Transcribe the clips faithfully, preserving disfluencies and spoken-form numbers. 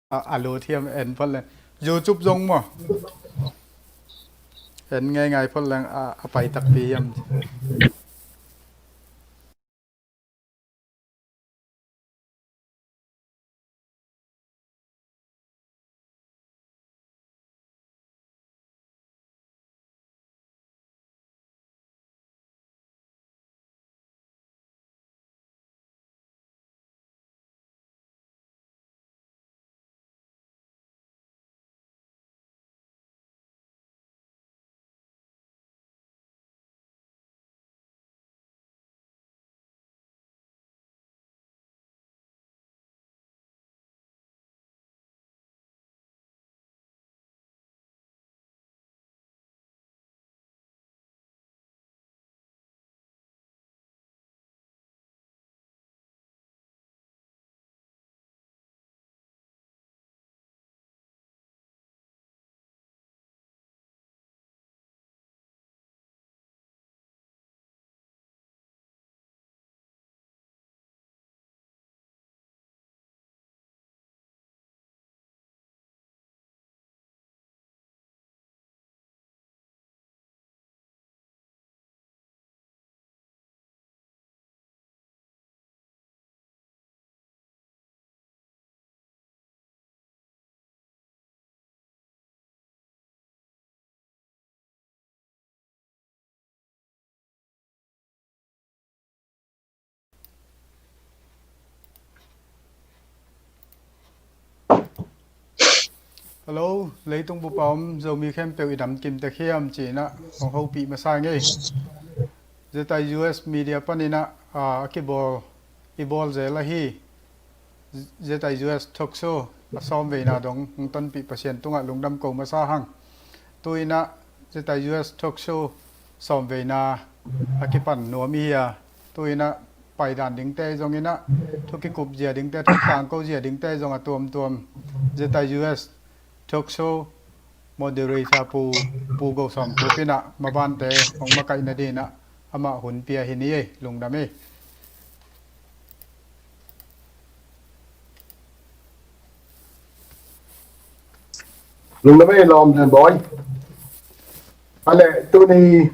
A, a lut hiam en phot leng. YouTube zong maw. En ngeingai phot leng a, a pai takpi hiam. Hello, leitung bup a om Zomi khempeuh i dam kim tek hiam ci-in ah hong hopih masa ing ei. Zetai U S media panin ah, a, a kibawl, i bawl zel ahi Zetai U S talk show a sawmveina dong hong tonpih Pasian tungah lungdam ko masa hang. Tu-in ah Zetai U S talk show sawmveina a kipan nuam i hi a, tu-in ah paidan dingte zongin ah, thu kikup zia dingte, thu tangko zia dingte zong a tuamtuam Zetai U S talk show moderator Pu, Pu Go Sawm Khup in ah mabante hong makaih nadingin ah amah hun pia hi ni ei, lungdam ei. Lungdam ei lawm den bawi. A leh tuni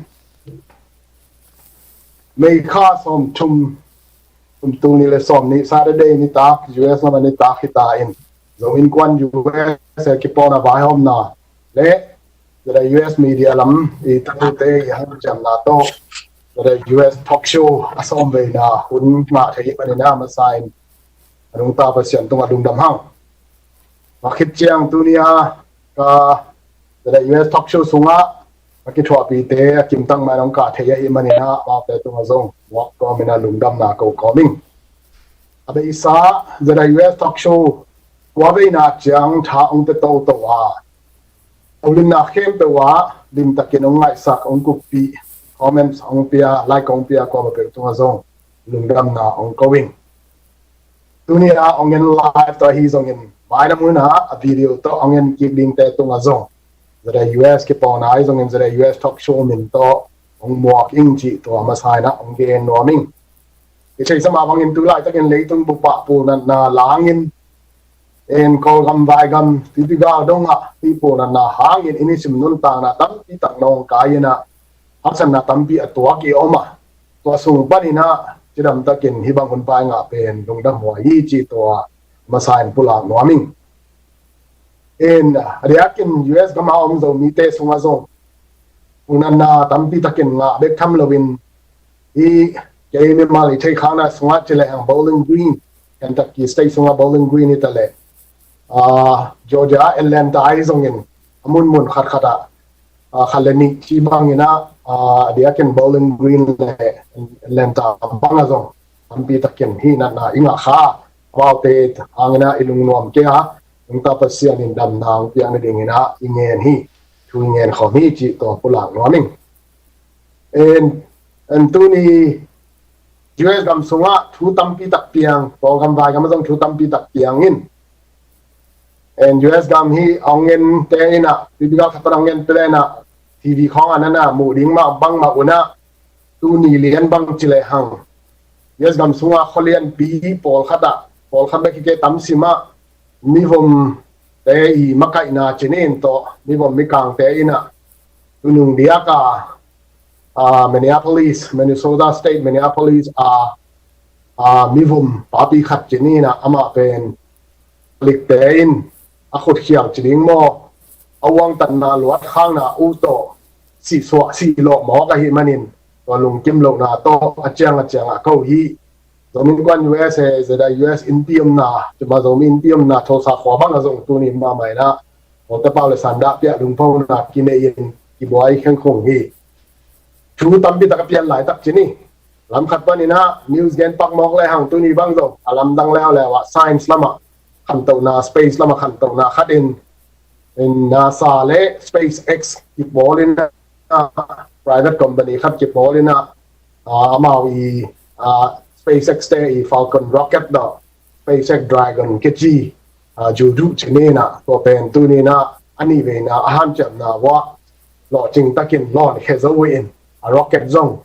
May kha sawmthum, kum tul nih le sawmnih Saturday nitak, U S lam a nitak hi ta in, Zo Innkuan U S a kipawlna vaihawmna le Zetai U S media lam i tatute i hanciamna tawh Zetai U S talk show a sawmveina hun ngah thei i panin ah masa in a nungta Pasian tungah lungdam hang. Mah khit ciang tuni a ka Zetai U S talk show sungah a kithuahpihte a kimtang mah in hong kah thei ahih manin ah amaute tungah zong muak kawmin ah lungdamna ko kawm ing. A beisa Zetai U S talk show kua veina ciang tha hong pia toto a, a limna khempeuh ah limtakin hong ngaihsak, hong kuppih, comments hong pia, like hong pia kuamah peuh tungah zong lungdamna hong ko ing. Tuni a hong en live tawh ahi zongin, mailam hun ah a video tawh hong en kik dingte tungah zong Zetai U S kipawlna ahi zongin Zetai U S talk show min tawh hong muak ing cih tua masa in ah hong gen nuam ing. I theihsa mah bangin tu laitakin leitung bup ah pulnatna langin, en Kawlgam vaigam, Pipigal dongah hih pulnatna hangin i nisim nuntakna tampi tak nawngkai in ah haksatna tampi a tuak i om a, tua sung panin ah cidamtakin hih bang hun pai ngah pen lungdam huai hi cih tua masa in pulak nuam ing. En, a diakin U S gam a om Zomite sungah zong pulnatna tampi takin ngah bek tham loin, i kei mimal i theih khakna sungah ci lehang Bowling Green, Kentucky State sungah Bowling Green hi ta leh, ah, Georgia, Atlanta ahi zongin a munmun khatkhat ah, ah, khat le nih ci bangin ah, ah, a diakin Bowling Green le Atlanta bangah zong tampi takin hih natna i ngah kha, amaute hangin ah i lungnuam kei a, nungta Pasian in damna hong piak nadingin ah i ngen hi, thu i ngen khawm hi cih tua pulak nuam ing. En, en tuni U S gam sungah thu tampi tak piang, Kawlgam vaigam ah zong thu tampi tak piang in, en U S gam hi hong en te in ah, Pipigal khat pan hong en pia leh in ah, T V khawng ah na na muh ding mah bangmah un ah, tuni lian bang ci lehang U S gam sungah khualianpi pawlkhat ah, pawlkhat bek hi kei, tam sim ah mivomte i makaihna cinin tawh mivom mikangte inah tunung diaka a Minneapolis, Minnesota State Minneapolis a a mivum papi khat cinin ah amah pen likte in a khutkhial ci ding maw, a uangtatna luat khangna uh tawh sihsuah sihlawh mawk ahih manin tua lungkim lohna tawh a ciang a ciang a ko hi. Zomi Innkuan U S A, Z I U S innpi omna, cuma Zomi innpi omna Tulsa khua bang a zong tuni mahmah inah Dr. Pau le Sanda piah lungphona kinei in kibuai khengkhung hi. Thu tampi tak a pian laitak ci ni. Lam khat panin ah news gen pak mawk le hang tuni bang zong a lamdang leuleu ah science lamah khantohna, space lamah khantohna khat in, in NASA le SpaceX kipawl in ah, private company khat kipawl in ah, ah, amau i, ah, SpaceX te i Falcon rocket tawh SpaceX Dragon kici, ah, ju duh ci ni inah tua pen tuni inah a nih veina a hanciamna uah lawhcing takin lawn khia zo uh in a rocket zong,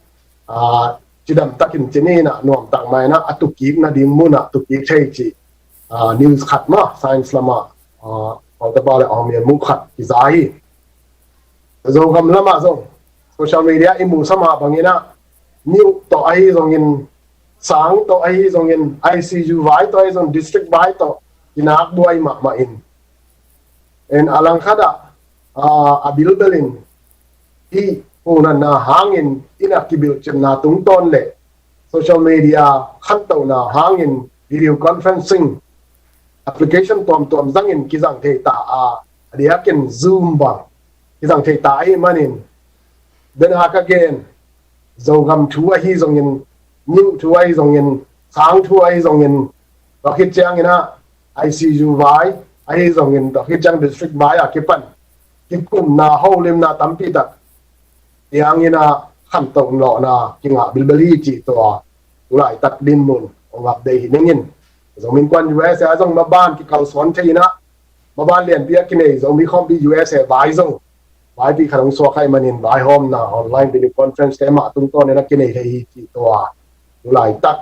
ah, cidam takin ci ni inah nuamtak mah inah a tukik nading munah tukik thei cih, ah, news khat mah science lamah, ah, Dr. Pau le Aung Myan Mu khat kiza hi. Zogam lamah zong social media i muhsa mah bangin ah niuh tawh ahi zongin, sang tawh ahi zongin, I C U vai tawh ahi zongin, district vai tawh kinak buai mahmah in, en a langkhat ah, ah, a bilbel in hih punanna hangin inn a kibilh cimna tungtawn le social media khantohna hangin video conferencing application tuamtuam zangin kizang thei ta a, a diakin Zoom bang kizang thei ta ahih manin, dena ka gen Zogam thu ahi zongin, niuh thu ahi zongin, sang thu ahi zongin, tua khit ciangin ah I C U vai ahi zongin, tua khit ciang district vai a kipan kikumna holimna tampi tak tiangin ah khantoh lawhna kingah bilbel hi cih tua tulaitak dinmun hong update hi ning in. Zomi Innkuan U S A zong maban kikalsuan thei inah maban lianpi a kinei Zomi Khawmpi U S A vai zong vaipi khat hong suak ahih manin vaihawmna online video conference te mah tungtawn in a kinei thei hi cih tua tulaitak,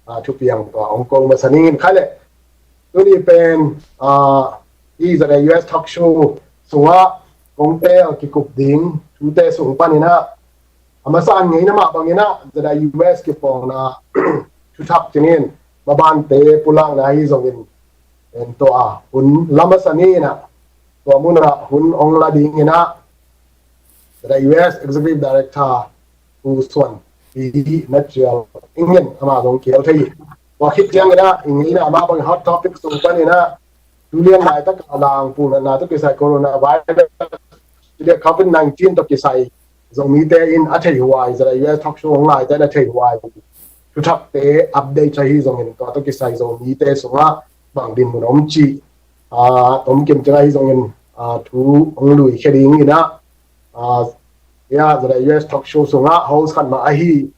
ah, thupiang tua hong ko masa ning in kha le. Tuni pen, ah, i Z I U S talk show sungah kong tel kikup ding thute sung panin ah a masa a ngeina mah bangin ah Z I U S kipawlna thuthak ci ni in mabante pulakna ahi zongin, en tua hun la masa ni inah tua munah hun hong la dingin ah Z I U S Executive Director Pu Suan Pi na cial ing in amah zong kial thei hi. Tua khit ciangin ah i ngeina mah bangin hot topic sung panin ah tulian laitak a lang punanna tawh kisai coronavirus, COVID nineteen tawh kisai Zomite in a theihuai, Z I U S talk show hong ngaite in a theihuai thuthakte update ahi zongin tua tawh kisai Zomite sungah bang dinmun om cih, ah, tomkim ciang ahi zongin, ah, thu hong lui khia dingin ah, ah, ya, Z I U S talk show sungah host khat mah ahi,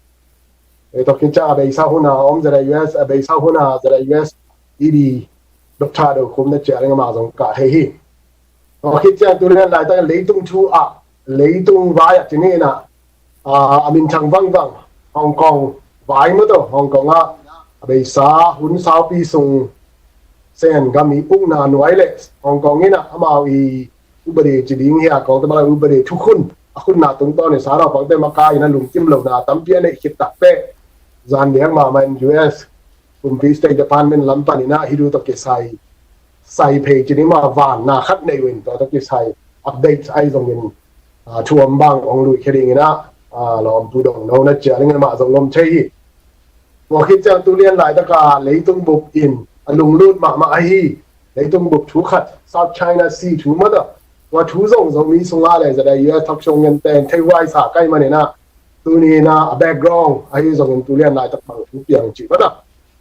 eh, tua khit ciang a beisa huna om Z I U S, a beisa huna Z I U S E D Doctor Do Khum na cial ing amah zong kah thei hi. Tua khit ciang tulian laitak leitung thu ah, leitung vai ah ci ni inah, ah, a minthang vangvang Hong Kong vai maw tawh Hong Kong ah a beisa hun saupi sung Sen gam i ukna nuai le Hong Kong inah amau i upadi ci ding hi a, kawngte bang upadi thukhun a khunna tungtawn in sangnaupangte makai in a lungkim lohna tampi a neih khit takte zan liang mahmah in U S kumpi State Department lam panin ah hi thu tawh kisai sai phei ci ni mah vanna khat nei uh in tua tawh kisai update ahi zongin, ah, thu om bang hong lui khia dingin ah, ah, lawmpu dong no na cial ing amah zong om thei hi. Tua khit ciang tulian laitaka leitung bup in a lunglut mahmah ahi leitung bup thu khat South China Sea thu mah tawh tua thu zong Zomi sungah le Z I U S talk show ngen ten theihuai sa kai manin ah tuni in ah a background ahi zongin tulian laitak bang thu piang cih mah tawh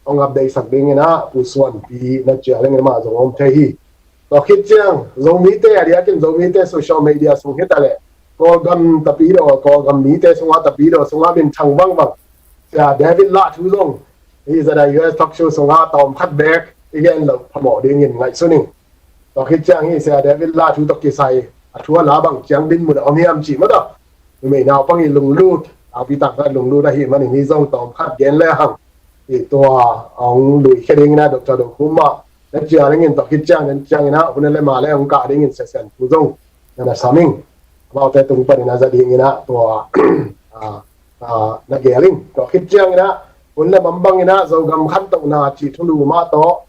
hong update sak dingin ah Pu Suan Pi na cial ing amah zong om thei hi. Tua khit ciang Zomite a diakin Zomite social media sung hi ta le Kawlgam tapidaw, Kawlgam mite sungah tapidaw sungah minthang vangvang Sia David Lah thu zong hi Z I U S talk show sungah tawm khat bek i gen loh phamawh dingin ngaihsun ing. Tua khit ciang hi Sia David Lah thu tawh kisai a thu a la bang ciang dinmun a om hiam cih mah tawh numei naupang i lunglut, a pi tangka lunglut ahih manin hi zong tawm khat gen le hang. I tua hong lui khia dingin ah Doctor Do Khum mah Na cia lingin tawh khit ciang, na ciangin ah hun le ma le hong kah dingin sesen thu zong na na sam ing. Amaute tung panin a za dingin ah tua, ah, ah, na gel ing. Tua khit ciangin ah hun le ma bangin ah Zogam khantohna cih thulu mah tawh,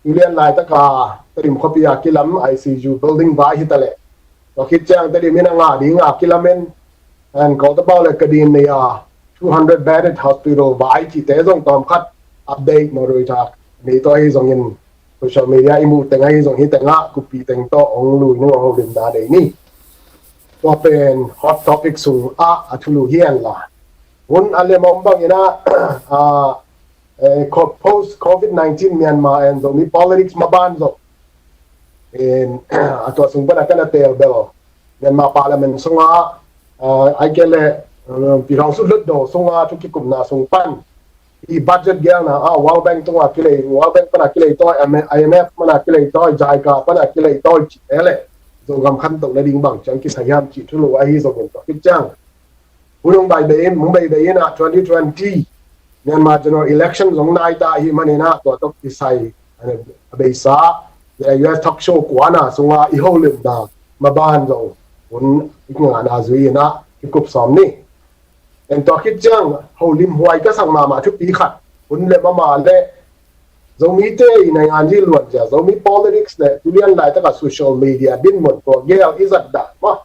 tu lian laitaka Tedim khuapi a kilam I C U building vai hi ta leh, tua khit ciang Tedim in a ngah ding a kilamen, and kawltabau le ka din nei a two hundred bedded hospital vai cihte zong tawmkhat update Mawdawitha nei tawh ahi zongin social media i muh teng ahi zong hi tengah kuppih teng tawh hong lui nung a holimna nei ni. Tua pen hot topic sung ah a thulu hi hen la. Hun a lemawm bangin ah, ah, eh, co-, post covid nineteen Myanmar and Zomi politics maban zong, in, a tua sung pan a kan a tel bel Myanmar parliament sunga, ah, ai ke le, um, Pi Hong Su Hlut Do sunga thu kikupna sung pan i budget gelna ah World Bank tunga kilei, World Bank pana kilei tawi, I M F pana kilei tawi, JICA pana kilei tawi cih te le Zogam khantohna ding bang ciang kisai hiam cih thulu ahi zongin tua khit ciang hun hong bei bei in, hong bei bei in ah twenty twenty Myanmar general election zong nai ta ahi manin ah tua tawh kisai, eh, a beisa, eh, U S talk show kuana sunga i holimna maban zong hun i ngahna zui in ah kikup sawm ni. En tua khit ciang holim huai ka sak mahmah thupi khat, hun le mama le Zomite i naingan hi luan zia, Zomi politics le tu lian laitaka social media dinmun tua gel i zat dah mah,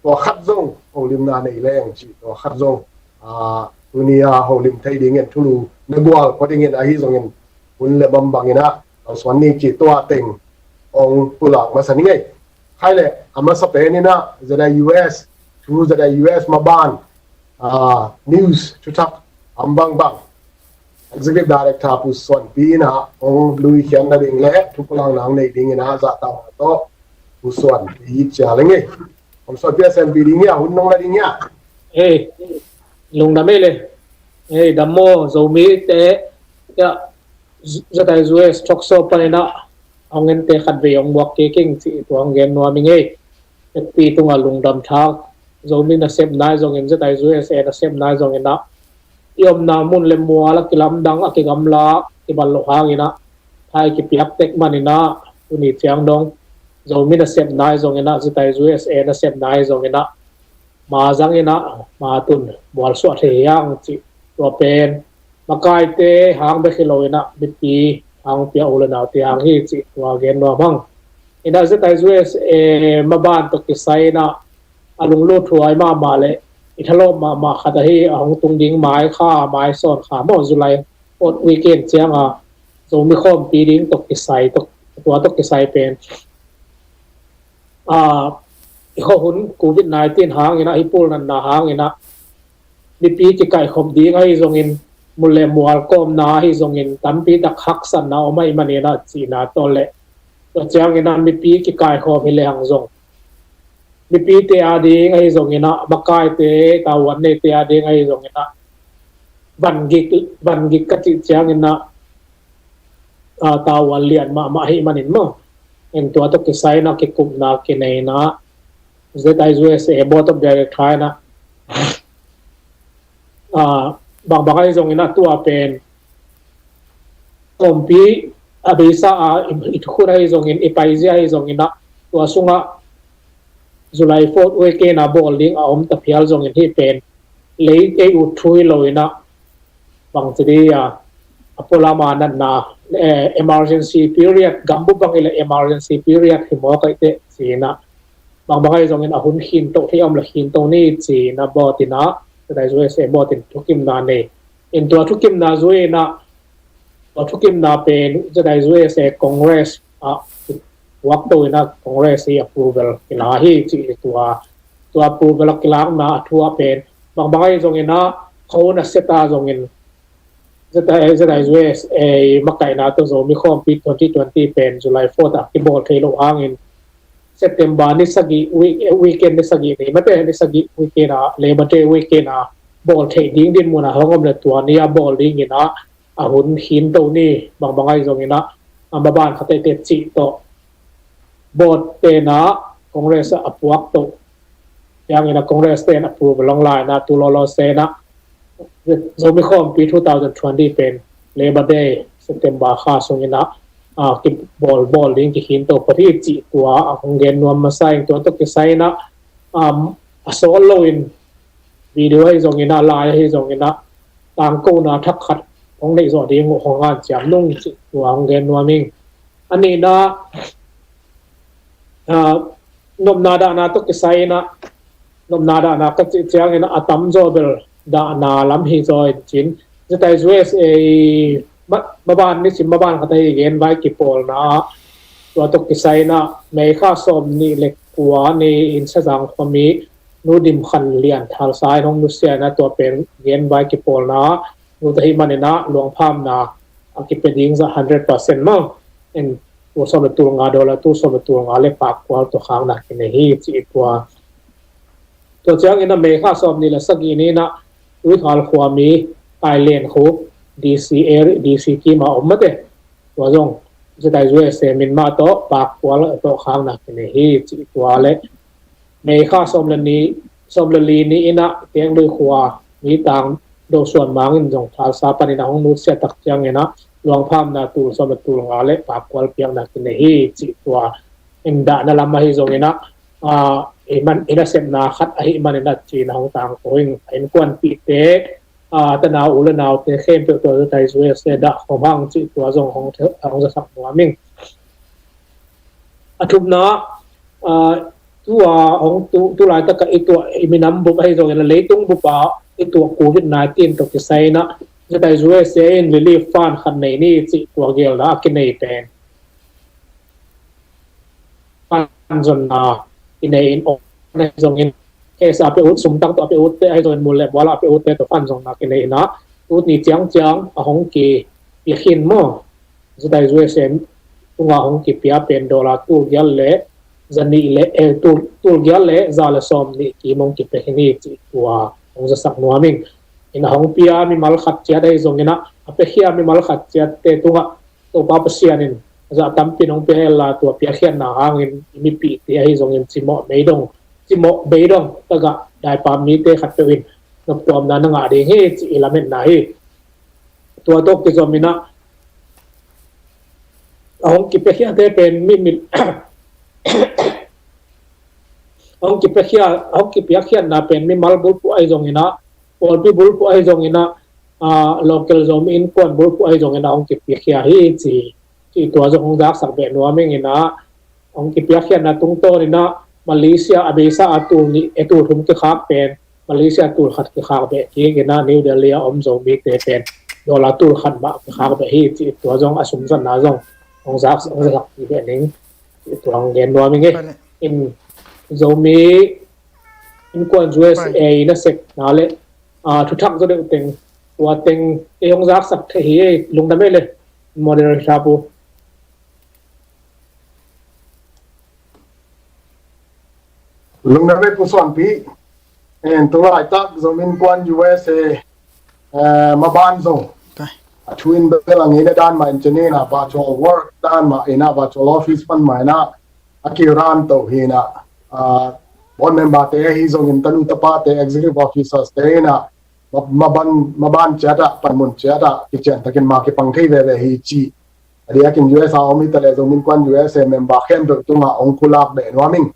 tua khat zong holimna nei leng cih, tua khat zong, ah, tuni a holim thei dingin thulu na gual pua dingin ahi zongin hun le ma bangin ah lausuan ni cih tua teng hong pulak masa ni ngei. Khai le a masa pen in ah Z I U S, thu Z I U S maban, ah, news thuthak a bangbang Executive Director Pu Suan Pi in ah hong lui khiatna ding le thupulakna nei dingin ah zahtakna tawh Pu Suan Pi cia leng e. Pu Suan Pi a sem pi ding ia, hun nong la ding ia. Ei, lungdam ei le. Ei, dam maw, Zomite, ia, Z I U S talk show panin ah hong ente khat vei hong muak kik ing cih tua hong gen nuam ing ei. Tekpi tungah lungdam thak. Zomi nasepna ahi zongin, Z I U S A nasepna ahi zongin ah i omna mun le mual a kilamdang, a kigamla, kiban loh hangin ah thai kipiak tek manin ah tuni ciang dong Zomi nasepna ahi zongin ah, Z I U S A nasepna ahi zongin ah ma zangin ah ma tun mualsuah thei hiang cih tua pen makaite hang bek hi lo in ah mipi hang pia u le naute hang hi cih tua gen nuam hang. In ah Z I U S A maban tawh kisai in ah a lunglut huai mahmah le i thalawp mahmah khat ahi a hong tung ding mai kha, mai sawn kha maw, July fourth weekend ciang a Zomi khawmpi ding tawh kisai, tua tawh kisai pen, ah, i khuahun covid nineteen hangin ah, i pulnatna hangin ah mipi kikaikhop ding ahi zongin, mun le mual kawmna ahi zongin, tampi tak haksatna om ahih manin ah cihna tawh le, tua ciangin ah mipi kikaikhop hi lehang zong mipite a ding ahi zongin ah, makaite, tavuan neite a ding ahi zongin ah van gik, van gik ka cih ciangin ah, ah, tavuan lian mahmah ahih manin maw, in tua tawh kisai in ah kikupna kineina Z I U S A Board of Director in ah, ah, bangbang ahi zongin ah tua pen khawmpi a beisa a i, i thukhun ahi zongin, i paizia ahi zongin ah tua sungah July fourth weekend a bawl ding a om ta phial zongin hih pen lei ei ut thu hi lo in ah bangci dih a, a pualam a natna, eh, emergency period, gambup bang hi le emergency period hi mawk ahih teh ci in ah, bangbang ahi zongin a hun khinto thei a om le khinto ni ci in ah Board in ah, Z I U S A Board in thukimna nei. In tua thukimna zui in ah, tua thukimna pen Z I U S A Congress ah puakto in ah Congress hi approval kila hi cih le tua, tua approval a kilakna a thu ah pen bangbang ahi zongin ah kho na set a zongin Z I, Z I U S A makaihna tawh Zomi khawmpi twenty twenty pen July fourth ah kibawl thei loh hangin September ni sagih week-, weekend ni sagih ni, mate ni sagih weekend ah, Labor Day weekend ah bawl theih ding dinmun ah hong om le tua ni a bawl dingin ah a hun khinto ni, bangbang ahi zongin ah a maban khat tete cih tawh Board ten ah Congress ah a puakto. Ciangin ah Congress ten approval hong la in ah tu lawlaw se in ah Zomi khawmpi two thousand twenty pen Labor Day September kha sungin ah a, kibawlbawl ding kikhin to phot hi cih tua a hong gen nuam masa in, tua tawh kisai in ah, um, a sawl loin video ahi zongin ah, lai ahi zongin ah, tangkona thak khat hong neih zawh ding uh hong hanciam nung cih tua hong gen nuam ing. A nihna, a, nopna dahna tawh kisai in ah, nopna dahna ka cih ciangin a tamzaw bel dahna lam hi zaw in cin, ZIUSA ma, maban ni cin, maban khat ahi genvai kipawlna ah, tua tawh kisai in ah May kha sawm nih le kua ni in Sazang khuami Nu Dim Khan Lian Thalsa in hong nusia in ah, tua pen genvai kipawlna ah, nu ta hi manin ah luangphamna a kipia ding zah hundred percent mah in, tul sawm le tul nga, dollar tul sawm le tul nga le pak kual tua khakna kinei hi cih tua. Tua ciangin ah May kha sawm nih le sagih ni in ah Tuikhal khuami Thailand khu DC area, DC kim a om mate, tua zong ZIUSA min mah tawh pak kual tawh khakna kinei hi cih tua le May kha sawm le nih, sawm le li ni in ah Tenglui khua mi tang Do Suan Mang in zong Thalsa panin a hong nusia tak ciangin ah luangphamna tul sawm le tul nga le pak kual piakna kinei hi cih tua. In dahna lam ahi zongin ah, a, i man, i nasepna khat ahi manin ah cin a hong tangko in, a innkuanpihte, a, tanau u le naute khempeuh tua ZIUSA dah khawm hang cih tua zong hong, hong zasak nuam ing. A thumna, a, tua hong tu, tu laitak a i tuah i minam bup ahi zongin ah leitung bup a i tuah Covid nineteen tawh kisai in ah ZIUSA in relief fund khat nei ni cih tua gelna a kinei pen, fund zonna i nei in om ahi zongin, case a pia ut, sum tang tawh a pia utte ahi zongin, mul le bual a pia utte tawh fund zonna kinei in ah, tuni ciangciang a hong kipia khin maw, ZIUSA tunga hong kipia pen dollar tul giat le za nih le, eh, tul, tul giat le za le sawm nih kim hong kipia khin hi cih tua hong zasak nuam ing. In a hong pia mimal khat ciat ahi zongin ah, a piakhia mimal khat ciatte tungah Topa Pasian in a zah tampi in hong pia hen la, tua piakkhiatna hangin i mipihte ahi zongin cimawh beidong, cimawh beidong tagah daipam mite khatpeuh in noptuamna na ngah ding hi cih i lametna hi. Tua tawh kizom in ah, a hong kipiakkhiate pen mi, mi, a hong kipiakkhia, a hong kipiakkhiatna pen mimal bulphuh ahi zongin ah, pawlpi bulphuh ahi zongin ah, a, local Zomi innkuan bulphuh ahi zongin ah hong kipiakkhia hi ci, ci tua zong hong zaksak beh nuam ing in ah, hong kipiakkhiatna tungtawn in ah Malaysia a beisa a tul nih, eh, tul thum kikhak pen, Malaysia tul khat kikhak beh kik in ah New Delhi a om Zomite pen dollar tul khat mah kikhak beh hi ci, tua zong a sumzatna zong hong zak, hong zak beh ning ci, tua hong gen nuam ing e. In Zomi innkuan USA i nasepna le, a, thuthak zaw deuh teng, tua teng ei hong zaksak thei hi e, lungdam e le, moderator pu. Lungdam e Pu Suanpi. En, tu laitak Zomi Innkuan USA, eh, maban zong a thu in bel a ngeina dan mah in cinin ah, virtual work dan mah in ah, virtual office pan mah in ah a kiran to hi in ah, ah, board member te ahi zongin tanu tapate, executive officers te in ah, ma, maban, maban ciat ah, panmun ciat ah kician takin ma kipang thei veve hi ci. A diakin USA om hi ta le Zomi Innkuan USA member khempeuh tungah hong pulak beh nuam ing.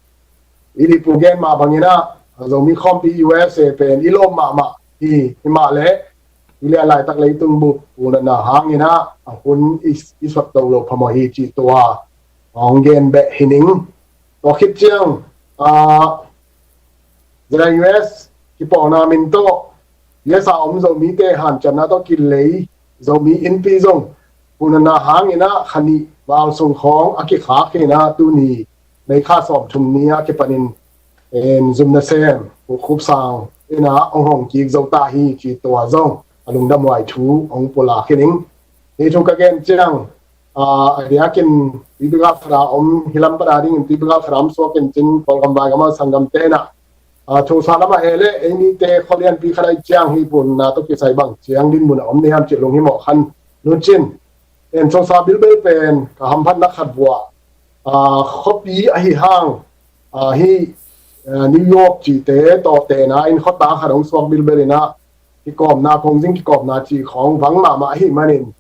I dih pu gen mah bangin ah, Zomi Khawmpi USA pen i lawm mahmah hi, hi mah le, i lian laitak leitung bup unatna hangin ah a hun i, i suak to lo phamawh hi ci, tua hong gen beh hi ning. Tua khit ciang, ah, ZIUS kipawlna min tawh, USA om Zomite hanciamna tawh kilei Zomi innpi zong unatna hangin ah kha nih val sung khawng a kikhak hi in ah, tuni May kha sawm thum ni a kipanin, en, zum nasem Pu Khup Sang in ah hong hong kik zo ta hi ci, tua zong a lungdamhuai thu hong pulak hi ning. Hi thu ka gen ciang, ah, a diakin Tuipi Galfara om, hi lam pan a dingin Tuipi Galfara om suak in cin, Kawlgam Vaigam a sanggamte in ah, ah, Tulsa lamah e le, ei mite khualianpi khat ahih ciang hi, puna tawh kisai bang ciang dinmun a om ni hiam cih lunghimawh khan nuncin. En, Tulsa bilbel pen ka hamphatna khat vuah, ah, khuapi ahi hang, ah, hi, ah, New York cihte tawh tena in khuata khat hong suak bilbel in ah, kikawmna, kongzing kikawmna cih khawng vang mahmah ahih manin,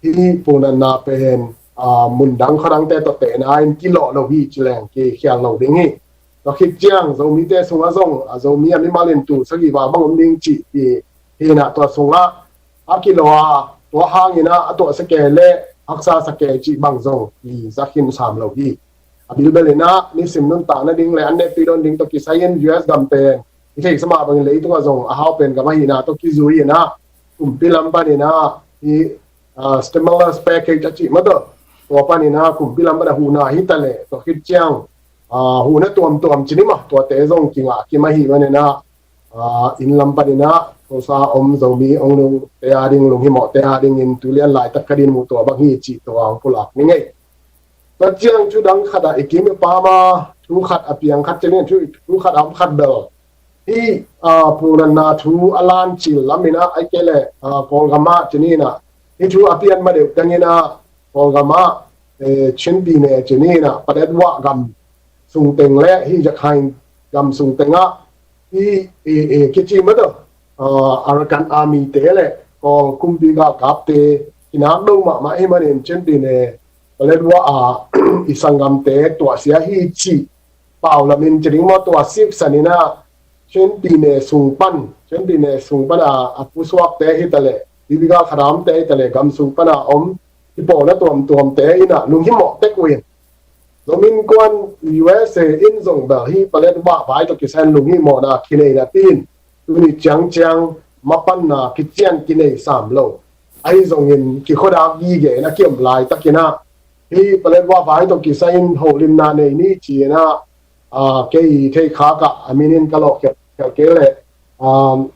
hih punatna pen aa, mun dang khua dangte tawh tehna in kilawh lo hi ci leng kikhial lo ding hi. Tua khit ciang Zomite sungah zong, a Zomi a mimal in tul sagih val bang om ding cih hi, hi inah tua sungah a kilawh a, tua hang inah a tuahsa kei le haksa sa kei cih bang zong kiza khin sam lo hi. A bilbel inah nisim nuntak nading le an nepi dawn ding tawh kisai in U S gam pen i theihsa mah bangin leitungah zong a hau pen gam ahihna tawh kizui inah kumpi lam pan inah hi, ah, stimulus package a cih mah tawh, tua pan inah kumpi lam pan a huhna hi ta leh tua khit ciang, ah, huhna tuamtuam ci ni maw, tuate zong kingah kim ahih man inah, ah, inn lam pan inah khosa om Zomi hong lungte a ding, lunghimawhte a dingin tu lian laitak ka din muh tua bang hi cih tua hong pulak ni ngei. Tua ciang thu dang khat ah i kim i pam a, thu khat a piang khat ci ni, thu, thu khat a om khat bel. Hih, ah, Pu Natna thu a lan cil lam inah, ahih kei leh, ah, Kawlgam ah ci ni inah, hih thu a pian ma deuh teng inah Kawlgam ah, eh, Chin pyine ci ni inah, Paletwa gam sung teng le hih Rakhine gam sung tengah hih, eh, eh, kici mah tawh, ah, Arakan Army te le Kawl kumpi galkapte kinak do mahmah ahih manin Chin pyine Paletwa ah i sanggamte tuahsia hi cih pau lamin ci ding maw, tua siksan inah Chin pyine sung pan, Chin pyine sung pan a, a pusuakte hi ta leh, bibigal khadamte hi ta leh, gam sung pan a om kipawlna tuamtuamte inah lunghimawh tek uh in. Zomi Innkuan U S A in zong bel hih Paletwa vai tawh kisai in lunghimawhna kinei napi in tuni ciangciang mapanna kician kinei sam lo. Ahi zongin kikhuadak gige in a kiom laitak inah hih Paletwa vai tawh kisai in holimna nei ni ci inah, ah, kei thei khak ah a min in ka lawh khial, khial kei leh, um,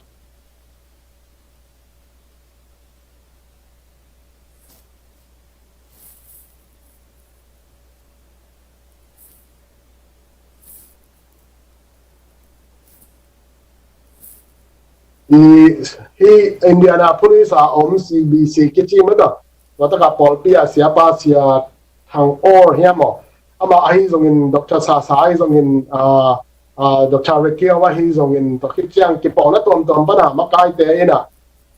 i, hih Indianapolis a om C B C kici mah tawh, tua takah pawlpi a siapa Sia Thang Or hiam aw, amah ahi zongin, Doctor Sasa ahi zongin, ah, ah, Doctor Rekiau ahi zongin, tua khit ciang kipawlna tuamtuam pan a makaite inah,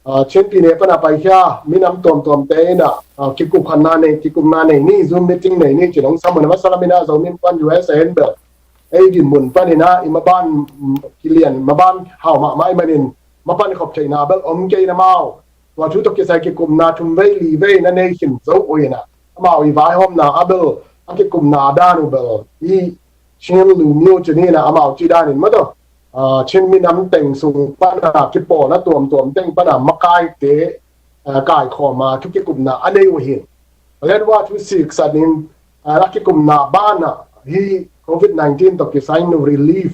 ah, Chin pyine pan a paikhia minam tuamtuamte inah, ah, kikupkhanna nei, kikupna nei ni, Zoom meeting nei ni ci-in hong sam uh a, masa lam inah Zomi Innkuan U S A in bel ei dinmun pan inah i maban, mm, kilian, maban hau mahmah ahih manin mapan khop theihna bel om kei in amau tua thu tawh kisai kikupna thum vei li vei na nei khin zo uh inah, amau i vaihawmna ah bel a kikupna dan uh bel i Chin Lumyo ci ni inah amau cih danin mah tawh, ah, Chin minam teng sung pan a kipawlna tuamtuam teng pan a makaite, ah, kaikhawm a thu kikupna a nei uh hi. Paletwa thu siksan in, ah, a kikupna banah hih Covid nineteen tawh kisai in relief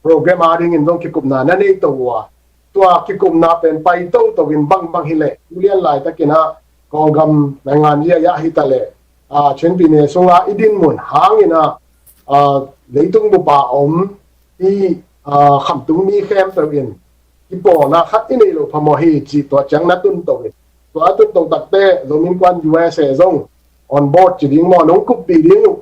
program a dingin zong kikupna na nei to uh a, tua kikupna pen pai toto in bangbang hi leh, tu lian laitak inah Kawlgam naingan liai ah hi ta leh, ah, Chin pyine sungah i dinmun hang inah, ah, leitung bup a om hih, ah, khamtung mi khempeuh in kipawlna khat i neih loh phamawh hi cih tua ciang na tun to in. Tua a tun to takteh Zomi Innkuan U S A zong on board ci ding maw, nong kuppih ding uh,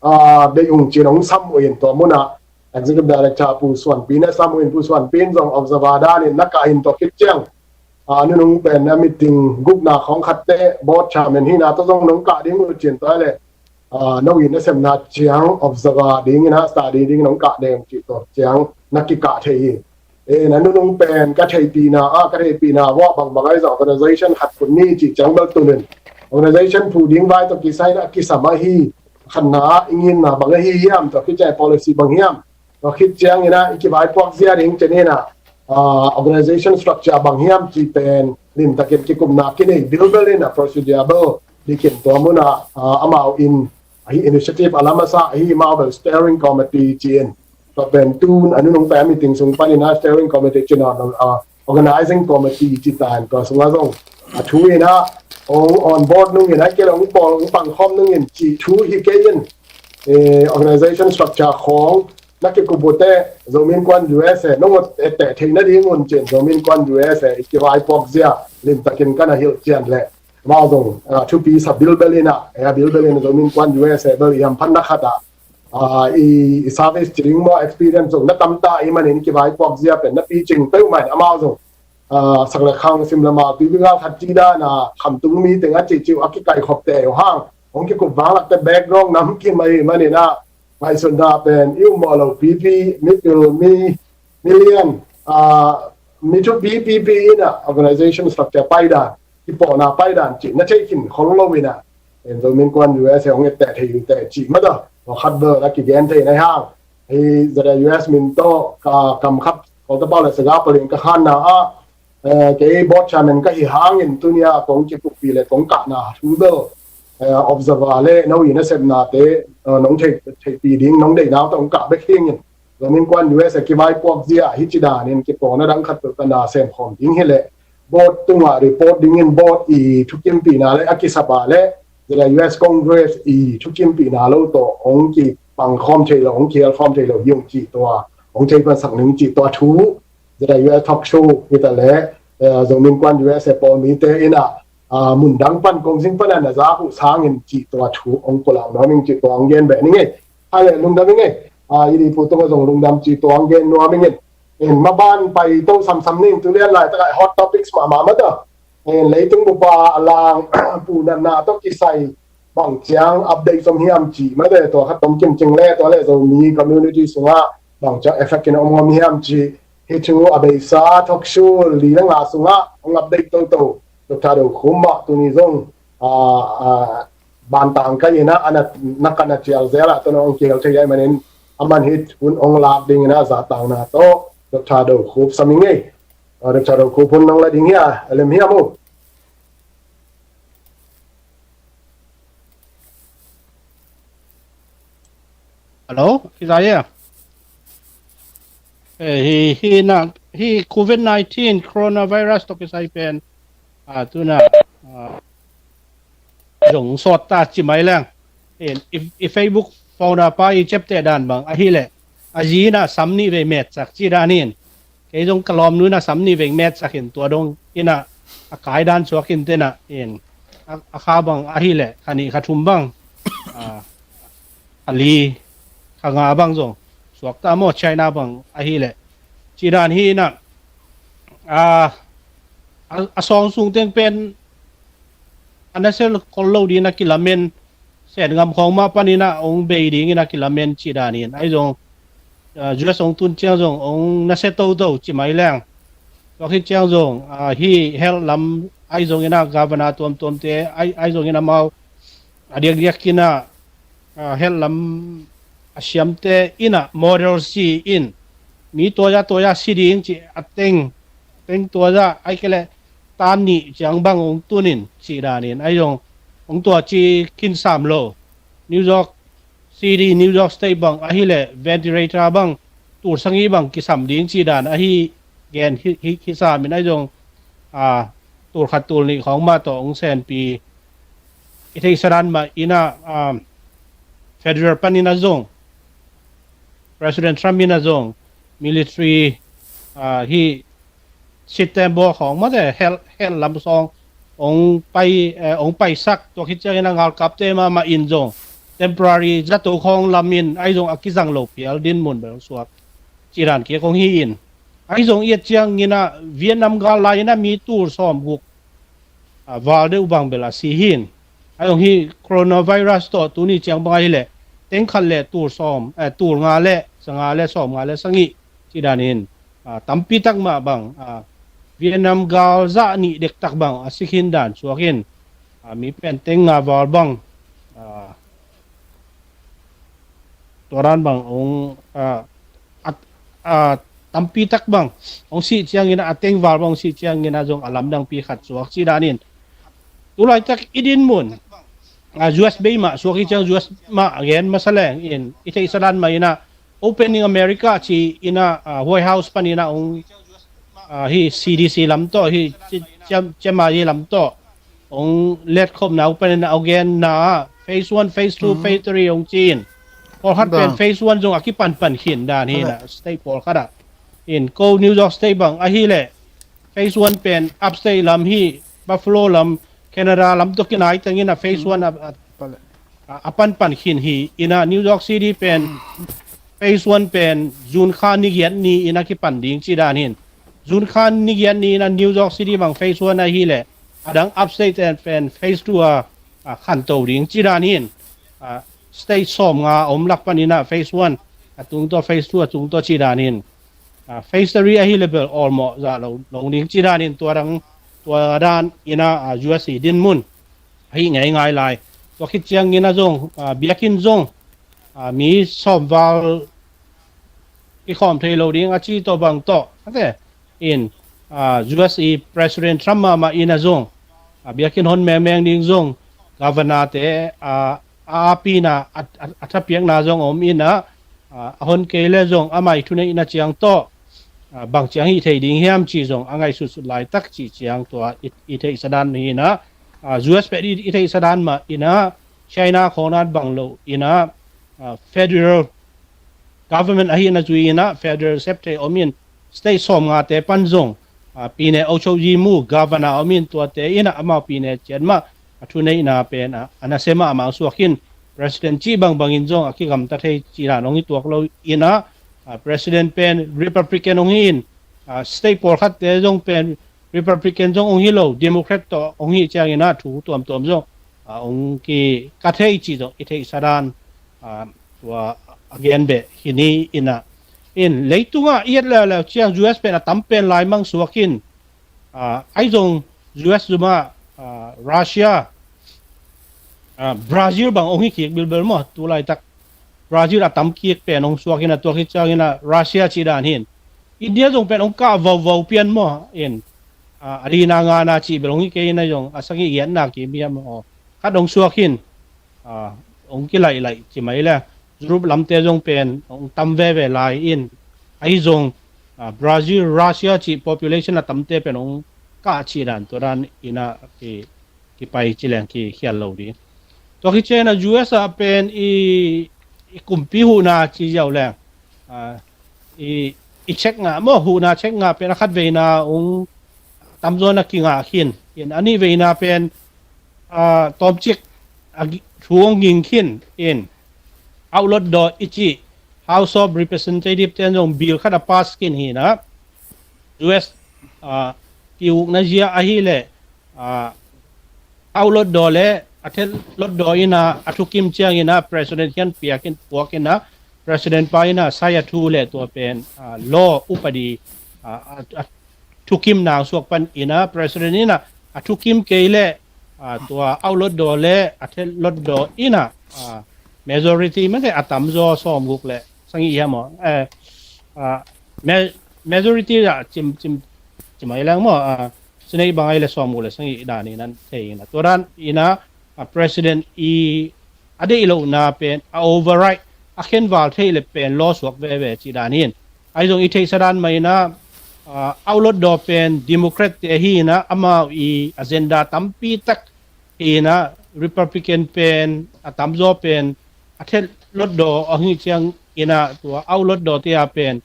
ah, deih ung ci-in hong sam uh in tua munah Executive Director Pu Suan Pi na sam uh in, Pu Suan Pi in zong observer danin na kah in tua khit ciang, ah, nunung pen a meeting gukna khawng khatteh board chairman hihna tawh zong nong kah ding uh ci-in tua leh, ah, no in a semna ciang observer ding inah study ding nong kah ding cih tua ciang na kikah thei hi. Eh, na nunung pen ka theihpihna ah, ka theihpihna uah bangbang ahi zong organization khat phu ni cih ciang bel tun in, organization phu ding vai tawh kisai inah kisam ahi, khatna ah i nginna bang ahi hiam, tua khit ciang policy bang hiam, tua khit ciang inah i kivaipuak zia ding ci ni inah, ah, organization structure bang hiam cih pen limtakin kikupna kinei bilbel inah, procedure bel dikin tua munah, ah, amau in ahi initiative a la masa ahi, amau bel steering committee ci-in. Tua pen tun a nunung pen meeting sung pan inah steering committee ci-in, ah, organizing committee ci ta in, tua sungah zong a thu inah hong on board nung inah kei le hong pawl hong pangkhawm nung in cih thu hi kei in, eh, organization structure khawng na kikup uh teh Zomi Innkuan U S A nong etteh theih nading un ci-in Zomi Innkuan U S A i kivaipuak zia limtakin ka na hilh cian leh, amau zong, ah, thupi sa bilbel inah, eh, a bilbel inah Zomi Innkuan U S A bel i hamphatna khat ah, ah, i, i service ci ding maw, experience zong na tamta ahih manin kivaipuak zia pen na picing peuhmah in amau zong, ah, sak le khang, sim le mal, tuipi galkhat cih dan a khamtung mi teng a cihcih uh a kikaikhop teh uh hang, hong kikup vanglakte background nam kim ahih manin ah, ngaihsutna pen i ummawh lo pipi, mipil, mi, milian, ah, mi thupi pipi in ah organization structure paidan, kipawhna paidan cih na thei khin khol lo in ah, en Zomi Innkuan U S A hong etteh thei uh teh cih mah tawh, khat bel a kigen thei na hi hang. Hih Z I U S min tawh ka kam khat Kawltepauk le Saga palian ka khanna ah, eh, kei board chairman ka hi hangin tuni-a kong kipukpih le kong kahna thu bel, eh, observer le no i nasepnate, eh, nong thei, theihpih ding nong deihna uh tawh hong kah bek hi ing in. Zomi Innkuan U S A kivaipuak zia hih ci danin kipawlna dang khat peuh ka na sem khawm ding hi leh, board tungah report dingin board i thukimpihna le a kisap a le Z I U S Congress i thukimpihna lo tawh hong kipang khawm thei lo, hong kihel khawm thei lo hi ung cih tua, hong thei pansak ning cih tua thu Z I U S talk show hi ta le, eh, Zomi Innkuan U S A pawl mite in ah, ah, mun dang pan kong zing pan a na zak uh sangin cih tua thu hong pulak nuam ing cih tua hong gen beh ning ei. Hale lungdam ing ei. Ah, i di pu tung a zong lungdam cih tua hong gen nuam ing in. In maban pai to samsam ning tu lian laitak ah hot topics mahmah mah ta. In leitung bup a a lang pu natna tawh kisai bang ciang update zom hiam cih mah te tua khat tom kimcing le tua le Zomi community sungah bang ciang effect in om ngam hiam cih hih thu a beisa talk show li le nga sungah hong update toto. Doctor Do Khum mah tuni zong, ah, ah, bantang ka in ah, a na, na ka na cial zel ah tawh hong kihel thei ai manin, a man hih hun hong lak ding in ah, zahtakna tawh Doctor Do Khum sam ing ei. Ah, Doctor Do Khum hun nong la ding hia, a lem hiam uh. Hello, kizai e. Eh, hi, hi na, hi covid nineteen coronavirus tawh kisai pen, ah, tuna, ah, zong sawt ta ci mai leng. In, i, i Facebook founder pa i ciapteh dan bang ahih leh, a zi in ah sam nih vei metsak ci dan in. Kei zong ka lawmnu in ah sam nih vei metsak in tua dong in ah a kai dan suak in te in ah in. A, a kha bang ahih leh, kha nih kha thum bang. Ah, kha li, kha nga bang zong suak ta maw China bang ahih leh. Ci dan hi in ah, ah, a, a sawng sung teng pen a na sel khol lo ding a kilamen, Sen Ngam Khawng mah panin ah hong bei ding in a kilamen ci dan in. Ahi zong, ah, U S hong tun ciang zong hong nasia toto ci mai leng. Tua khit ciang zong, ah, hih health lam ahi zong in ah governor tuamtuamte ahi, ahi zong in ah amau a diakdiak in ah, ah, health lam a siamte in ah model si in, mi tua za tua za si ding ci a teng, teng tua za, ahih kei leh tan nih ciang bang hong tun in ci dan in. Ahi zong hong tua ci khin sam lo. New York City, New York State bang ahih leh ventilator bang tul sagih bang kisam ding ci dan ahi gen hi, hi, hi sam in. Ahi zong, ah, tul khat tul nih khawng mah tawh hong senpi i theihsa dan mah in ah, ah, federal panin ah zong, President Trump in ah zong, military, ah, hih September khawng mah te health, health lam sawng hong pai, eh, hong paisak, tua khit ciangin a ngalkapte mahmah in zong temporary zato khawng lam in ahi zong a kizang lo phial dinmun bel suak ci dan kik hong hi in. Ahi zong i et ciangin ah Vietnam gal lai in ah mi tul sawmguk, ah, val deuh bang bel a si hi in. Ahi zong hih coronavirus tawh tuni ciang bang ahih leh teng khat le tul sawm, eh, tul nga le, za nga le sawm nga le sagih ci dan in, ah, tampi tak mah bang, ah, Vietnam gal zah nih dektak bang a si khin dan suak in, ah, mi pen teng nga val bang, ah, tua dan bang hong, ah, a, ah, tampi tak bang hong sih ciangin ah, a teng val bang hong sih ciangin ah zong a lamdangpi khat suak ci dan in. Tu laitak i dinmun, ah, U S bei mah suak hi ciang U S mah gen masa leng in, i theihsa dan mah in ah opening America ci in ah, ah, White House panin ah hong, ah, hih C D C lam tawh, hih ci, ciam, ciam a hi lam tawh hong letkhopna uh panin ah a genna ah phase one, phase two, phase three hong ci in. Pawlkhat pen phase one zong a kipanpan khin dan hi in ah, state pawlkhat ah. In ko New York State bang ahih leh phase one pen upstate lam hih Buffalo lam, Canada lam tawh kinai tengin ah phase one a, a, a, a panpan khin hi in ah, New York City pen phase one pen June kha ni giat ni in a kipan ding ci dan hi in. June kha ni giat ni in ah New York City bang phase one ahih leh, a dang upstate pen phase two a a, khanto ding ci dan hin, a, state sawm nga om lak pan inah phase one a tung tawh, phase two a tung tawh ci dan hin, a, phase three ahi le bel awlmawh zah lo, lo ding ci dan hin tua dang, tua dan inah, a, U S i dinmun ahi ngei ngai lai. Tua khit ciang inah zong, a, biakinn zong, a, mi sawm val kikhawm thei lo ding a ci tawh bang tawh, ate in, a, U S i President Trump mahmah inah zong, a, biakinn hon mengmeng ding zong, governor te, a, a apina, a, a, a thapiakna zong om inah, a, a hon kei le zong amah i thuneihna ciang tawh, a, bang ciang hih thei ding hiam ci zong a ngaihsutsut laitak ci ciang tua i, i theihsa dan hi inah, a, U S pen i, i theihsa dan mah inah, China khawng dan bang lo inah, a, federal government ahi na zui inah federal sep thei om in, state sawm nga te pan zong, a, pine ochokyi mu governor om in, tuate inah amau pine ciat mah a thuneihna pen, a, a nasia mahmah suak in, president cih bangbang in zong a kigamta thei ci dan hong hi tuak lo inah, a, president pen Republican hong hi in, a, state pawlkhat te zong pen Republican zong hong hi lo, Democrat tawh hong hi ciang inah thu tuamtuam zong, a, hong kika thei ci zong i theihsa dan, a, tua a gen beh hi ni inah. In leitungah i et leuleu ciang U S pen a tam pen lai mang suak in, a, ahi zong U S zumah, a, Russia, a, Brazil bang hong hi kik bilbel maw, tu laitak Brazil a tam kik pen hong suak inah, tua khit ciang inah Russia ci dan hin, India zong pen hong kah vauvau pian maw in, a, a lina ngana cih bel hong hi kei inah zong a sagih giatna kim hiam aw, khat hong suak hin, a, hong kilaih laih ci mai le, Europe lamte zong pen hong tam veve lai in, ahi zong, a, Brazil, Russia cih population a tamte pen hong kah cih dan, tua dan inah ki, kipai ci leng kikhial lo ding. Tua khit ciang inah U S ah pen i, i kumpi huhna ci ziau leng, a, i, i check ngah maw, huhna check ngah pen a khat veina hong tamzaw na kingah khin in, a nih veina pen, a, tawmcik a gi-, thu hong ging khin in, outlaw daw i cih House of Representative ten zong bill khat a pass khin hi inah, U S, a, kiukna zia ahi le, a, outlaw daw le a thet lotdaw inah a thukim ciang inah president hian piak in, puak inah president pa inah sai a thu le tua pen, a, law upadi, a, a, a thukim nang suak pan inah president inah a thukim kei le, a, tua outlaw daw le a thet lotdaw inah, a, majority mate a tamzaw sawmguk le sagih hiam aw, eh, a, ma-, majority ah cim, cim, cim ai lang maw, a, Senate bang ai le sawmguk le sagih dan inah thei inah, tua dan inah, a, president i a deih lohna pen a override, a khenval theih le pen law suak veve ci dan hin, ahi zong i theihsa dan mah inah, a, outlaw daw pen Democrat te hi inah amau i agenda tampi tak hi inah, Republican pen a tamzaw pen a thet lotdaw a hi ciang inah tua outlaw daw te a pen,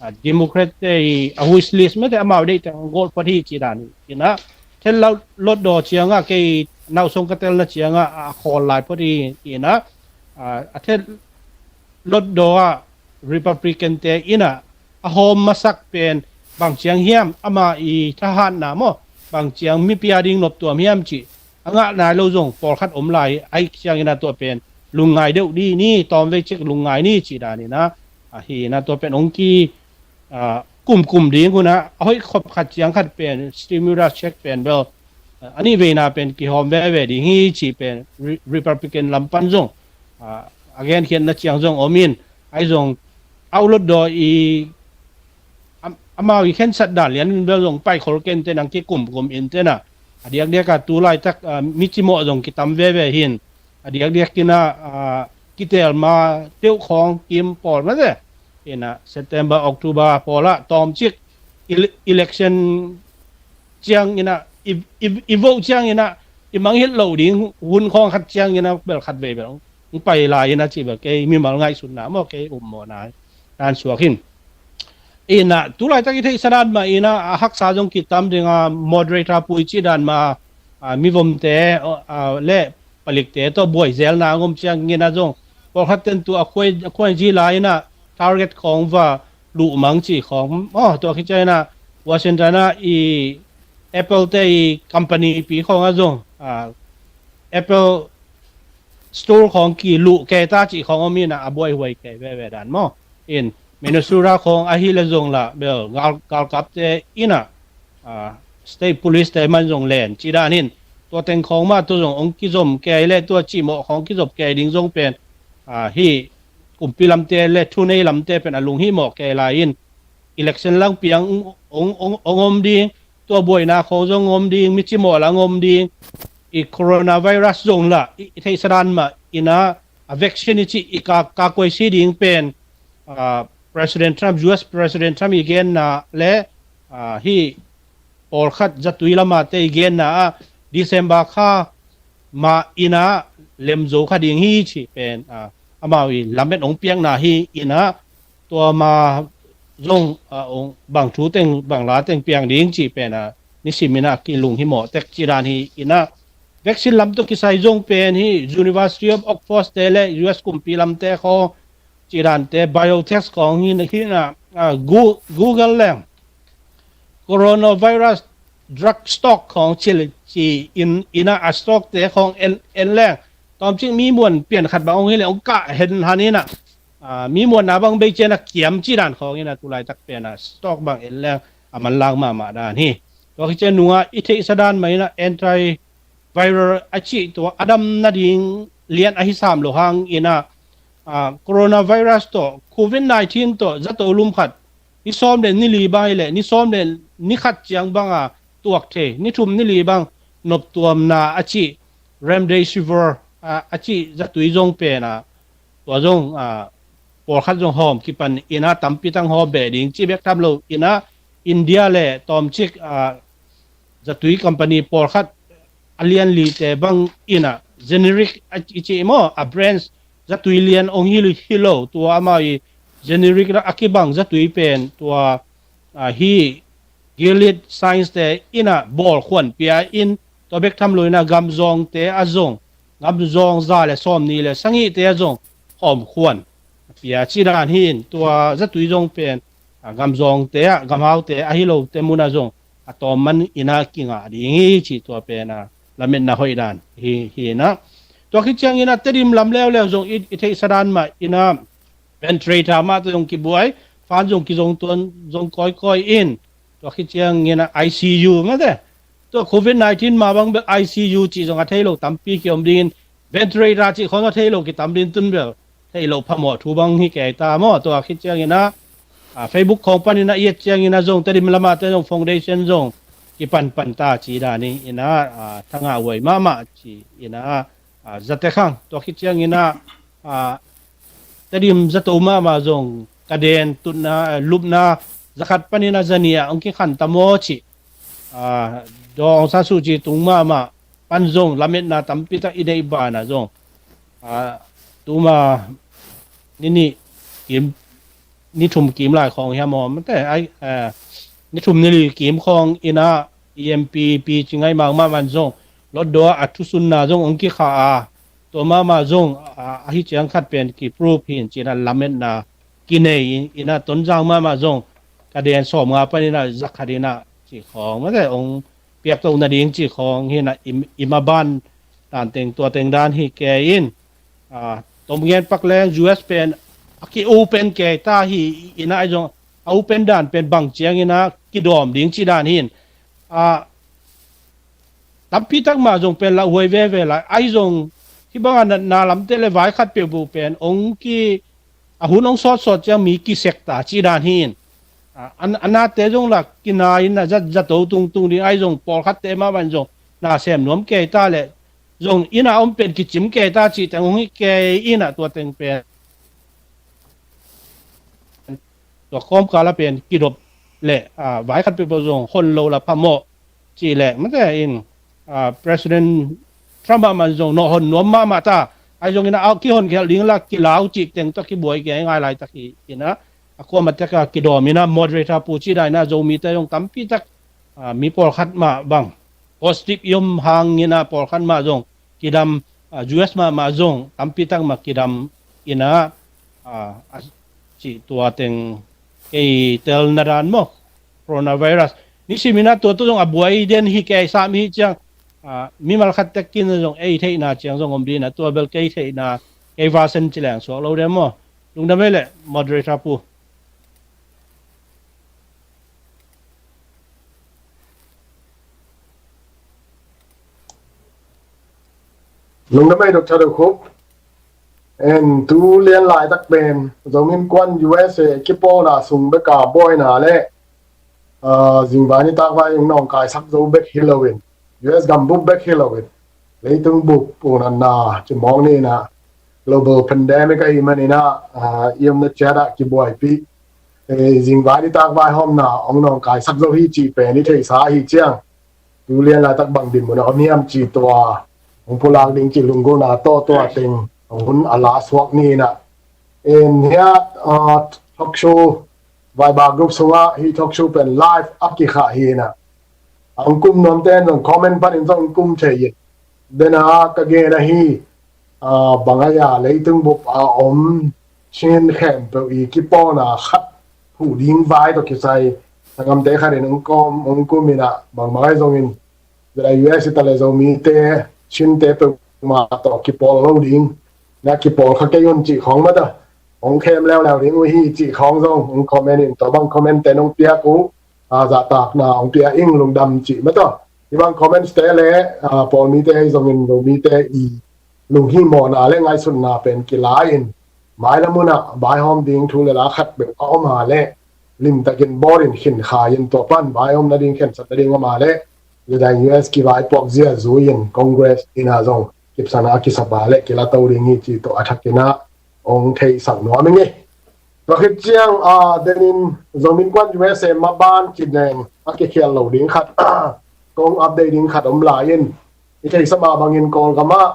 a, Democrat te i a wish list mate amau deih teng a gol phot hi ci dan hi inah, thet lotdaw ciangah kei nauhsong ka telna ciangah a khawl lai phot hi inah, a, a thet lotdaw ah Republican te inah a hawm masak pen bang ciang hiam, ama i thahatna maw, bang ciang mipi a ding noptuam hiam cih a ngah nai lo zong pawlkhat om lai ahi ciang inah tua pen lungngai deuh dih ni, tawmvei cik lungngai ni ci dan inah, a, hi inah tua pen hong ki, a, kumkum ding hun ah a hoih khop khat ciang khat pen stimulus check pen bel, a, a nih veina pen kihawm veve ding hi cih pen Re-, Republican lam pan zong, a, a genkhiatna ciang zong om in, ahi zong outlaw daw i, am-, amau i khensat dan lian in bel zong paikhol kei in te nang kikumkum in te na, a diakdiak a tu laitak, a, mi cimawh zong kitam veve hin, a diakdiak inah, a, kitelma teuh khawng kim pawl mate inah September, October pawl ah tawmcik ele-, election ciang inah i, i, i vote ciang inah i mangngilh loh ding hun khawng khat ciang inah bel khat vei bel hong pai lai inah cih bel kei mimal ngaihsutna maw, kei upmawhna dan suak hin. Inah tu laitak i theihsa dan mah inah a haksa zong kitam ding a, moderator pui cih dan mah, a, mivomte, a, le palikte tawh buai zelna ngom ciang inah zong pawlkhat ten tu a khuai, a khuai zi lai inah target khawng va luh mang cih khawng, aw, tua khit ciang inah Washington ah i Apple te i company pi khawng ah zong, a, Apple Store khawng kiluh kei ta cih khawng om inah a buaihuai kei veve dan maw. In Minnesota khawng ahi le zong lah bel gal, galkapte inah, ah, state police te man zong len cih dan in tua teng khawng mah tua zong ong kizom kei le tua cihmawh khawng kizop kei ding zong pen, ah, hi kumpi lamte le thunei lamte pen a lunghimawh kei lai in election langpiang ong, ong, ong om ding, tua buaina khawng zong om ding, mi cimawh lang om ding, i coronavirus zong lah i, i theihsa dan mah inah a vaccine i cih i ka, ka kuai si ding pen, ah, President Trump, U S President Trump i genna le, ah, hi pawlkhat zatui lamate i genna ah December kha mah inah lemzo kha ding hi cih pen, ah, amau i lamet ong piakna hi inah tua ma zong, ah, ong bang thu teng bang la teng piang ding cih pen, ah, nisim inah kilunghimawh tek cih dan hi inah vaccine lam tawh kisai zong pen hi University of Oxford te le U S kumpi lamte khawng cih dante biotech khawng hi, hi inah, ah, Gu-, Google leng coronavirus drug stock khawng ci, ci in, inah a stock te khawng en, en leng tawmcik mi muan pian khat bang ong hi le ong kah hen han inah, ah, mi muanna bang bei cian a kiam cih dan khawng inah tulaitak pen a stock bang en leng a manlang mahmah dan hi. Tua khician nungah i theihsa dan mah inah antiviral a cih tua a dam nading lian ahi sam lo hang inah, ah, coronavirus tawh covid nineteen tawh zato lum khat ni sawm le ni li bang hi le ni sawm le ni khat ciang banga tuak thei ni thum ni li bang noptuamna a cih remdesivir, ah, a cih zatui zong pen, ah, tua zong, ah, pawlkhat zong hawm kipan inah tampi tang hawm beh ding cih bek tham lo inah India le tawmcik, ah, zatui company pawlkhat a lian lite bang inah generic a i cih maw a brands zatui lian ong hi, hi lo tua amau i generic a kibang zatui pen tua, ah, hi Gilead Science te inah bawlkhuan pia in tua bek tham lo inah gamzawngte a zong gamzawng za le sawm ni le sangihte a zong hawmkhuan pia cih dan hi in tua zatui zong pen, ah, gamzawngte ah gamhaute ahi lote munah zong a tawm man inah kingah ding hi cih tua pen, ah, lametna hoih dan hi, hi inah tua khiciang inah Tedim lam leuleu zong i, i theihsa dan mah inah ventilator mah tawh zong kibuai, fan zong kizong tuan zong kawikawi in tua khiciang inah I C U mate tua covid nineteen mah bang bek I C U cih zong a thei lo tampi kiom dingin ventilator cih khawng a thei lo kitam ding tun bel thei lo phamawh thu bang hi kei ta maw. Tua khiciang inah, ah, Facebook khawng pan inah i et ciang inah zong Tedim lamah te zong foundation zong kipanpan ta cih dan hi inah, ah, thangah huai mahmah cih inah, ah, zate khang tua khiciang inah, ah, Tedim zato mahmah zong ka den tutna, eh, lupna zakhat pan inah zani ah ong kikhan ta maw cih, ah, Daw Aung San Suu Kyi tung mahmah pan zong lametna tampi tak i neih banah zong, ah, tuma ni nih kim, ni thum kim lai khawng hiam aw mate ai, ah, ni thum ni li kim khawng inah E M P pi ci ngaih mahmah man zong lotdaw a thusunna zong ong kikha a tua mahmah zong, ah, ahi ciang khat pen ki proof hi in cih inah lametna kinei inah Tonzang mahmah zong ka den sawm nga pan inah zakhat inah cih khawng mate ong piaktoh nading cih khawng hi inah i, i maban dan teng tua teng dan hi kei in, ah, tomgen pak leng U S pen a ki open kei ta hi inah ai zong a open dan pen bang ciang inah kidawm ding cih dan hi in, ah, tampi tak mah zong pen lauhuai veve lai ai zong hi banga natna lamte le vai khat peuhpeuh pen ong ki a hun ong sawtsawt ciang mi kisek ta cih dan hi in, ah, a, a nate zong lah kina inah zat, zato tungtung ding ai zong pawlkhatte mahmah in zong na sem nuam kei ta le zong inah om pen kicim kei ta cih teng ong hi kei inah tua teng pen tua kawmkal a pen kidop le, ah, vai khat peuhpeuh zong hon lo la phamawh cih le mate in, ah, President Trump ah man zong nawh hon nuam mahmah ta ai zong inah a kihon khelh ding la kilau cih teng tawh kibuai kei ngai laitak hi inah a kuamah tek a kidawm inah moderator pu cih dan inah Zomite zong tampi tak, ah, mi pawlkhat mah bang positive i om hang inah pawlkhat mah zong kidam, ah, U S mahmah zong tampi tak mah kidam inah, ah, a cih tua teng kei telna dan maw coronavirus nisim inah tua tua zong a buai den hi kei sam hi ciang Ah, mimal khat tek kin zong ei theihna ciang zong om dina, tua bel kei theihna, kei version ci leng suak lo deuh maw? Lungdam ei leh, moderator pu. Lungdam ei, Doctor Dawkhup. En tu lian laitak pen Zomi Innkuan U S A kipawlna sung beka buaina le, ah, zingvai nitakvai hong nawngkaisak zo bek hi loin, U S gambup bek hi loin, leitung bup unatna cimawng nina global pandemic ahi manina, ah, i omna ciatah kibuaipih, eh, zingvai nitakvai hawmna hong nawngkaisak zo hi cih pen i theihsa ahi ciang, tu lian laitak bang dinmun a om hiam cih tua hong pulak ding cih lunggulhna tawh tua teng hong hun a la suak nina. En hiah, ah, talk show Viber group sungah hih talk show pen live a kikhah hina. Hong kum nuamte in zong comment panin zong kum thei in. Dena ka gen ahi, ah, bang a ya leitung bup a om Chin khempeuh i kipawlna khat huh ding vai tawh kisai, sanggamte khat in hong kum, hong kum ina, bang bang ahi zongin, zela U S i ta le Zomite, Chinte peuhmah tawh kipawl lo ding, na kipawl kha kei un cih khawng mata, hong khem leuleu ding uh hi cih khawng zong hong comment in, tua bang comment te nong piak uh, a, zahtakna hong pia ing, lungdam cih mata. Hih bang comments te le, a, pawlmite ahi zongin Zomite i lunghimawhna le ngaihsutna pen kila in, mailam unah vaihawm ding thu le la khat bek a om a le, limtakin bawl in khin kha in tua pan vaihawm nading khensat nading om a le, zela U S kivaipuak zia zui in Congress ina zong kipsakna a kisap a le kila to ding hi cih tawh a thakin ah hong theisak nuam ing ei. Tua khit ciang, ah, denin Zomi Innkuan U S A maban cih neng a kikhial lo ding khat, kong update ding khat om lai in, i theihsa mah bangin Kawlgam ah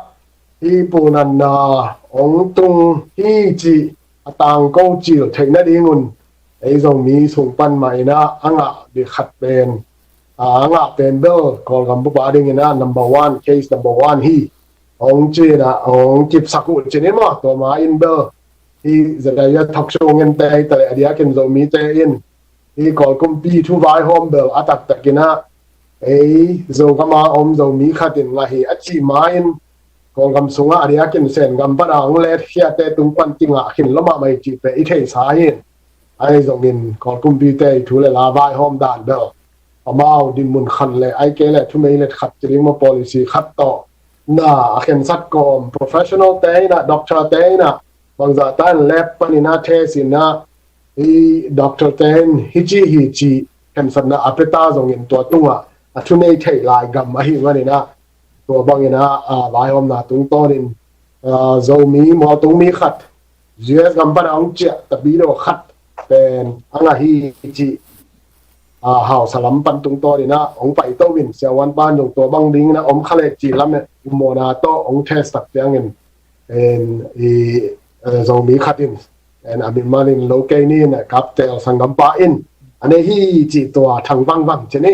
hih pu natna hong tung hi cih a tangko cil theih nadingun, ei Zomi sung pan mah ina a ngah ding khat pen, a, a ngah pen bel Kawlgam bup a dingin ah number one, case number one hi. Hong ci ina, hong kipsak uh cin in maw, tua ma in bel hih zela U S talk show ngen te hi ta le, a diakin Zomite in hih Kawl kumpi thu vaihawm bel a taktak ina, ei Zogam a om Zomi khat in ngah hi a cih ma in, Kawlgam sungah a diakin Sengam pan a hong letkhiate tung pan kingah khin lo mahmah hi cih pen i theihsa hi. Ahi zongin Kawl kumpite i thu le la vaihawm dan bel, amau dinmun khat le, ahih kei le thumei let khat ci ding maw, policy khat tawh na a khensat kawm, professional te ina, doctor te ina, bangzah ta in lab pan ina test ina, hih doctor te in hih ci hi cih khensatna a pia ta zongin tua tungah a thunei theih lai gam ahih manin ah, tua bangin ah, a, vaihawmna tungtawnin, a, Zomi mualtung mi khat U S gam pan a hong ciah tapidaw khat pen a ngah hi cih, a, hausa lam pan tungtawnin ah hong paito in, siavuan pan zong tua bang dingin ah om kha le cih lam in ummawhna tawh hong test tak ciangin, en, i, eh, Zomi khat in, en, a min manin lo kei ni in, eh, Kaptel sanggampa in a nei hi cih tua thang vangvang ci ni.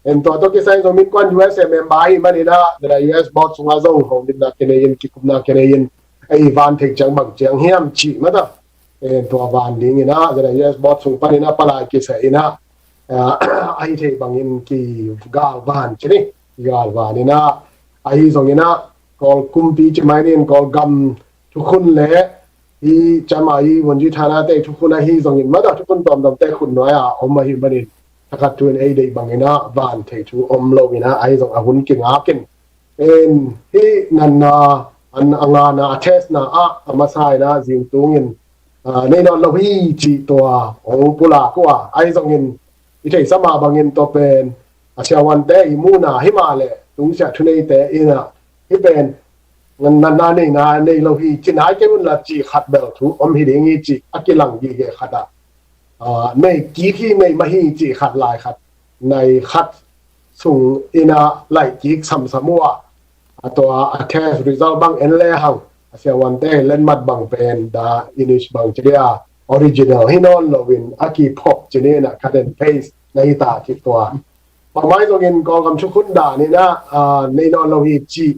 En, tua tawh kisai Zomi Innkuan U S A member ahih manin ah, zela U S board sungah zong hong dimna kinei in, kikupna kinei in, ei van theih ciang bang ciang hiam cih mata. En, tua van dingin ah, zela U S board sung panin ah palai kisai in ah, ah, ahi thei bangin kigalvan ci ni. Kigalvan in ah, ahi zongin ah, Kawl kumpi ci mai ni in, Kawlgam thukhun le, hih cama hih vunji thanate thukhun ahi zongin mata, thukhun tuamtuamte khut nuai a om ahih manin, thakhat thu in ei deih bangin ah van theih thu om lo in ah, ahi zong a hun kingak in. En, hih natna, a ngahna, a testna ah a masa in ah zing tungin, a, nei nawn lo hi cih tua hong pulak uh a, ahi zongin i theihsa mah bangin tua pen, a, siavuante i muhna hi mah le tungsiah thuneite in ah hih pen natna neihna nei lo hi, ci nai kei un la cih khat bel thu om hi ding hi cih a kilang gige khat ah, a, nei kik hi, nei mah hi cih khat lai khat, nai khat sung in ah laih kik samsam uh a, a tua a test result bang en le hang, a siavuante letmat bang pen the initial bang ci dia, original hi nawn lo in a kiphop ci ni in ah cut and paste na hi ta cih tua. Bangmah zongin Kawlgam thukhun dan in ah, a, nei nawn lo hi cih,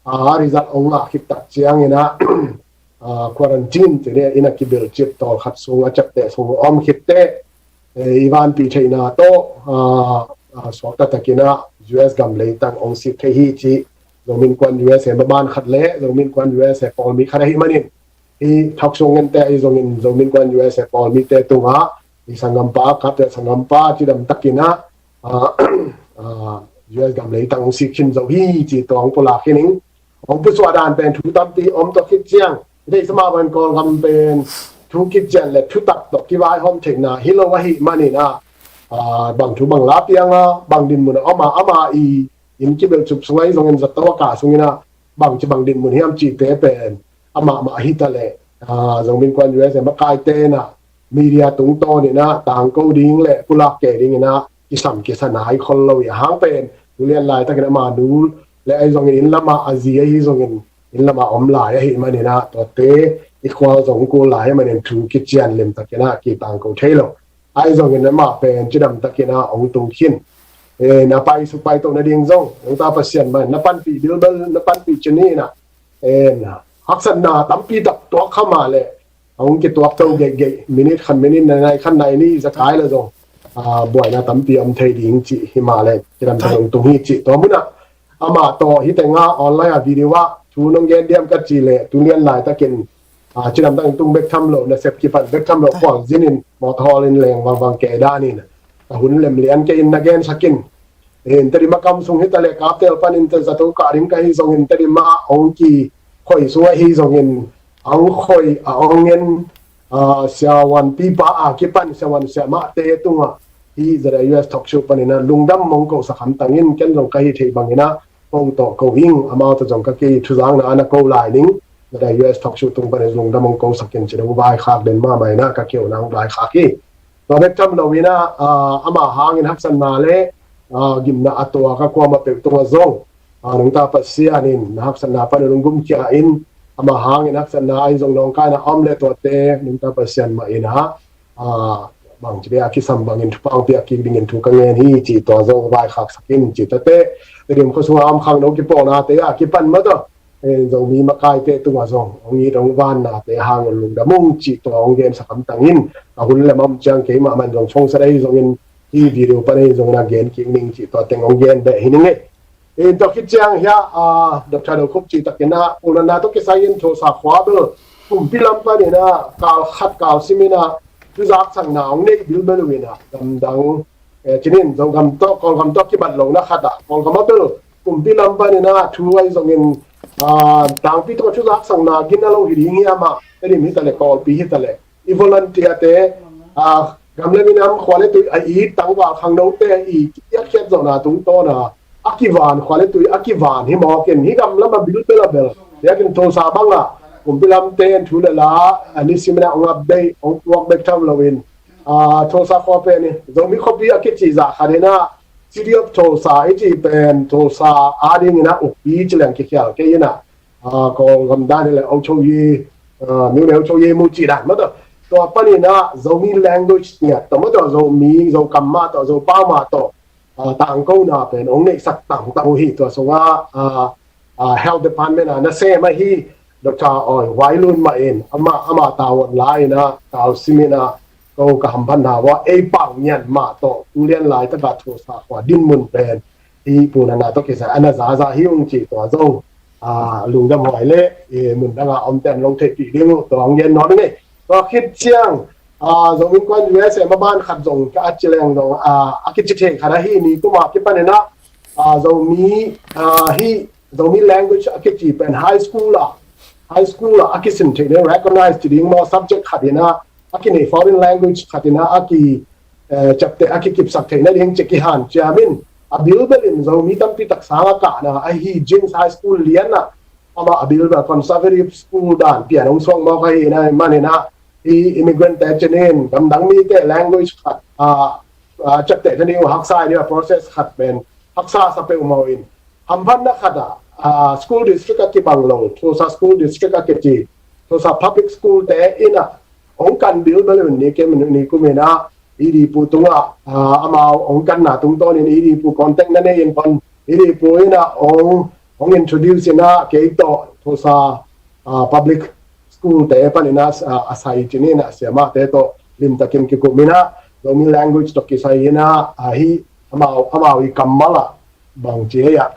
a, result hong ngah khit tak ciangin ah, a, quarantine ci ni in ah kibil cip tawlkhat sung a ciapteh sung om khit teh, eh, i vanpi theihna tawh, a, a, suakta takin ah U S gam leitang hong sik thei hi ci. Zomi Innkuan U S A maban khat le Zomi Innkuan U S A pawlmi khat ahih manin, hih talk show ngente ahi zongin Zomi Innkuan U S A pawlmite tungah, hih sanggampa, kapte sanggampa cidam takin ah, ah, ah, U S gam leitang hong sik khin zo hi ci tua hong pulak hi ning. Hong pusuah dan pen thu tampi om tawh khit ciang, i theihsa mah bangin Kawlgam pen thu khit ciang le thutak tawh kivaihawm theihna hi lo ahih manin ah, ah, bang thu bang la piang a, bang dinmun a om a, ama i inn kibelchup sung ahi zongin zato a kah sungin ah bangci bang dinmun hiam cihte pen amah mah hi ta leh, ah, Zomi Innkuan U S A makaite in ah media tungtawn in ah tangko ding le pulak kei dingin ah kisam kisa nai khol lo hi. A hang pen tu lian laitakin ama nu le ahi zongin inn lamah a zi ahi zongin inn lamah om lai ahih manin ah tuate i khual zong kul lai ahih manin thu kician limtakin ah kitangko thei lo. Ahi zongin amah pen cidam takin ah hong tung khin. Eh, na paisuk paitoh nading zong nungta Pasian mah in na panpih bilbel, na panpih ci ni in ah, eh, haksatna tampi tak tuak kha mah leh hong kituak to geihgeih, minit khat, minit nai nai, khat nai nih za kai le zong, ah, buaina tampi om thei ding cih hi mah leh cidam takin hong tung hi cih tua munah amah tawh hih tengah online ah video ah thu nong gen diam ka cih leh tu lian laitakin, ah, cidam takin tung bek tham lo, nasep kipan bek tham lo, khualzin in mawtaw hawl in leng vangvang kei danin, ka hun lem lian kei in na gensak in. In Tedim a kam sung hi ta leh Kaptel panin te zato kah ding ka hi zongin Tedim ah hong kikhoi sung ahi zongin hong khoi a hong en, ah, siavuanpipa a kipan siavuan siamahte tungah hih Z I U S talk show panin ah lungdam hong kosak hamtang in, ken zong ka hih theih bangin ah ko tawh ko ing, amau tawh zong ka kithuzakna na ko lai ning. Z I U S talk show tung panin lungdam hong kosak in ci dong vaikhak den mahmah in ah ka keu nang vaikhak hi. Tua bek tham lo in ah, ah, ama hangin haksatna le, ah, gimna a tuak a kuamah peuh tungah zong, ah, nungta Pasian in na haksatna pan hong gumkhia in, ama hangin haksatna ahi zong nawngkaina om le tuate nungta Pasian mah in ah, ah, bangci dei a kisam bangin thupha hong piak kik dingin thu ka ngen hi ci tua zong vaikhaksak in ci tate. Tedim khua sungah om khangno kipawlnate a kipan mah tawh, eh, Zomi makaite tungah zong hong it hong vannate hang un lungdam ung cih tua hong gensak hamtang in, a hun lem om ciang keimah man zong chongsa dei zongin hih video pan ahi zongin a gen kik ning cih tua teng hong gen beh hi ning e. Eh, tua khit ciang hiah, ah, Doctor Do Khup cih takin ah, pulnatna tawh kisai in Tulsa khua bel kumpi lam panin ah kal khat kal simin ah thuzaksakna hong neih bilbel uh in ah, gamdang, eh, cinin Zogam tawh Kawlgam tawh kibat lohna khat ah Kawlgam ah bel kumpi lam panin ah thu ahi zongin, ah, tangpi tawh thuzaksakna gina lo hi ding hiam ah, Tedim hi ta leh Kawlpi hi ta leh i volunteer-te, ah, gam le minam khua le tui a it tangval khangnote i kipiakkhiat zawhna tungtawn a, a kivan khua le tui a kivan hi mawk in, hih gam lam a bilbel a bel, biakinn Tulsa bang ah kumpi lamte in thu le la a nisimin ah hong update, hong puak bek tham loin, ah, Tulsa khua pen hi Zomi khuapi a kici zah khat in ah, City of Tulsa i cih pen Tulsa adingin ah ukpi ci leng kikhial kei in ah, ah, Kawlgam dan hi leh အုပ်ချုပ်ရေး, ah, မြို့နယ်အုပ်ချုပ်ရေးမှူး cih dan mah tawh, tua panin ah Zomi language ngiat tawh mah tawh, Zomi, Zokam mah tawh, Zopau mah tawh, ah, tangkona pen hong neihsak tangtang uh hi. Tua sungah, ah, ah, Health Department ah nasem ahi Doctor Awi Huai Lun mah in amah, amah tavuan la in ah, kal simin ah, ko ka hamphatna uh ah ei pau ngian mah tawh tu lian laitak ah Tulsa khua dinmun pen hih pulnatna tawh kisai a na zaza hi ung cih tua zong, ah, lungdam huai le, eh, mun dang a omte in hong theihpih ding uh tua hong gen nuam ing e. Tua khit ciang, ah, Zomi Innkuan U S A maban khat zong ka a ci leng zong, ah, a kici thei khat ahi, nikum a kipanin ah, ah, Zomi, ah, hih Zomi language a kici pen high school ah, high school ah a kisin theih ding, recognize ci ding maw, subject khat in ah a kinei, foreign language khat in ah a ki, eh, ciapteh a kikipsak theih nading ci kihanciam in, a bilbel in Zomi tampi tak sang a kahna ahi Jing's High School lian ah, amah a bilbel conservative school dan pian hong suak mawk ahih manin ah, hih immigrant-te cinin gamdang mite language khat, ah, ah, ciapteh nading uh haksa hi ding a process khat pen haksa sa peuhmah uh in, hamphatna khat ah, ah, school district a kibang lo, Tulsa School District a kici, Tulsa Public School-te in ah hong kan bilbel uh in, nikum, nikum in ah, ED pu tungah, ah, amau hong kanna tungtawnin ED pu contact na nei in pan, ED pu in ah hong, hong introduce in ah kei tawh Tulsa, ah, Public School-te panin ah, ah, a sai cinin ah siamahte tawh limtakin kikum in ah Zomi language tawh kisai in ah, ah, hih amau, amau i kammal ah bang ci ei ah,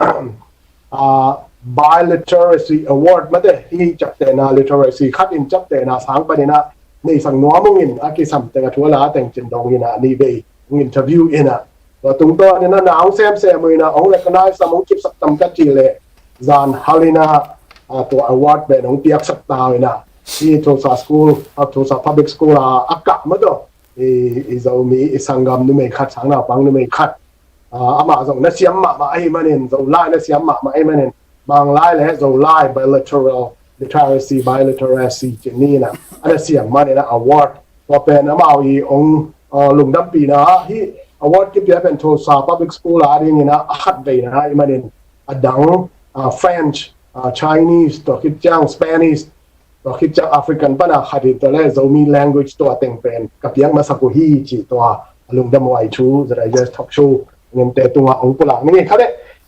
ah, Biliteracy Award mate, hi ciaptehna literacy khat in ciaptehna sang panin ah neisak nuam ung in a kisam teng a thu a la teng cin dong in ah nih vei hong interview in ah, tua tungtawn in ah na hong semsem uh in ah hong recognize tam hong kipsak tam ka cih leh zan hal in ah, ah, tua award pen hong piaksak ta uh in ah, hi Tulsa School, ah, Tulsa Public School a a kah mate, i, i Zomi i sanggam numei khat, sangnaupang numei khat, ah, amah zong na siam mahmah ahih manin, Zolai na siam mahmah ahih manin, Manglai le Zolai bilateral literacy, biliteracy cih ni in ah a na siam manin ah award tua pen amau i hong, ah, lungdampihna ah hi. Award kipia pen Tulsa Public School a ding in ah a khat vei na ahih manin a dang, ah, French, ah, Chinese, tua khit ciang Spanish, tua khit ciang African pan a khat hi, tua le Zomi language tua teng pen ka piak masak uh hi ci, tua a lungdam huai thu ZIUS Talk Show ngente tungah hong pulak ning ei. Kha le,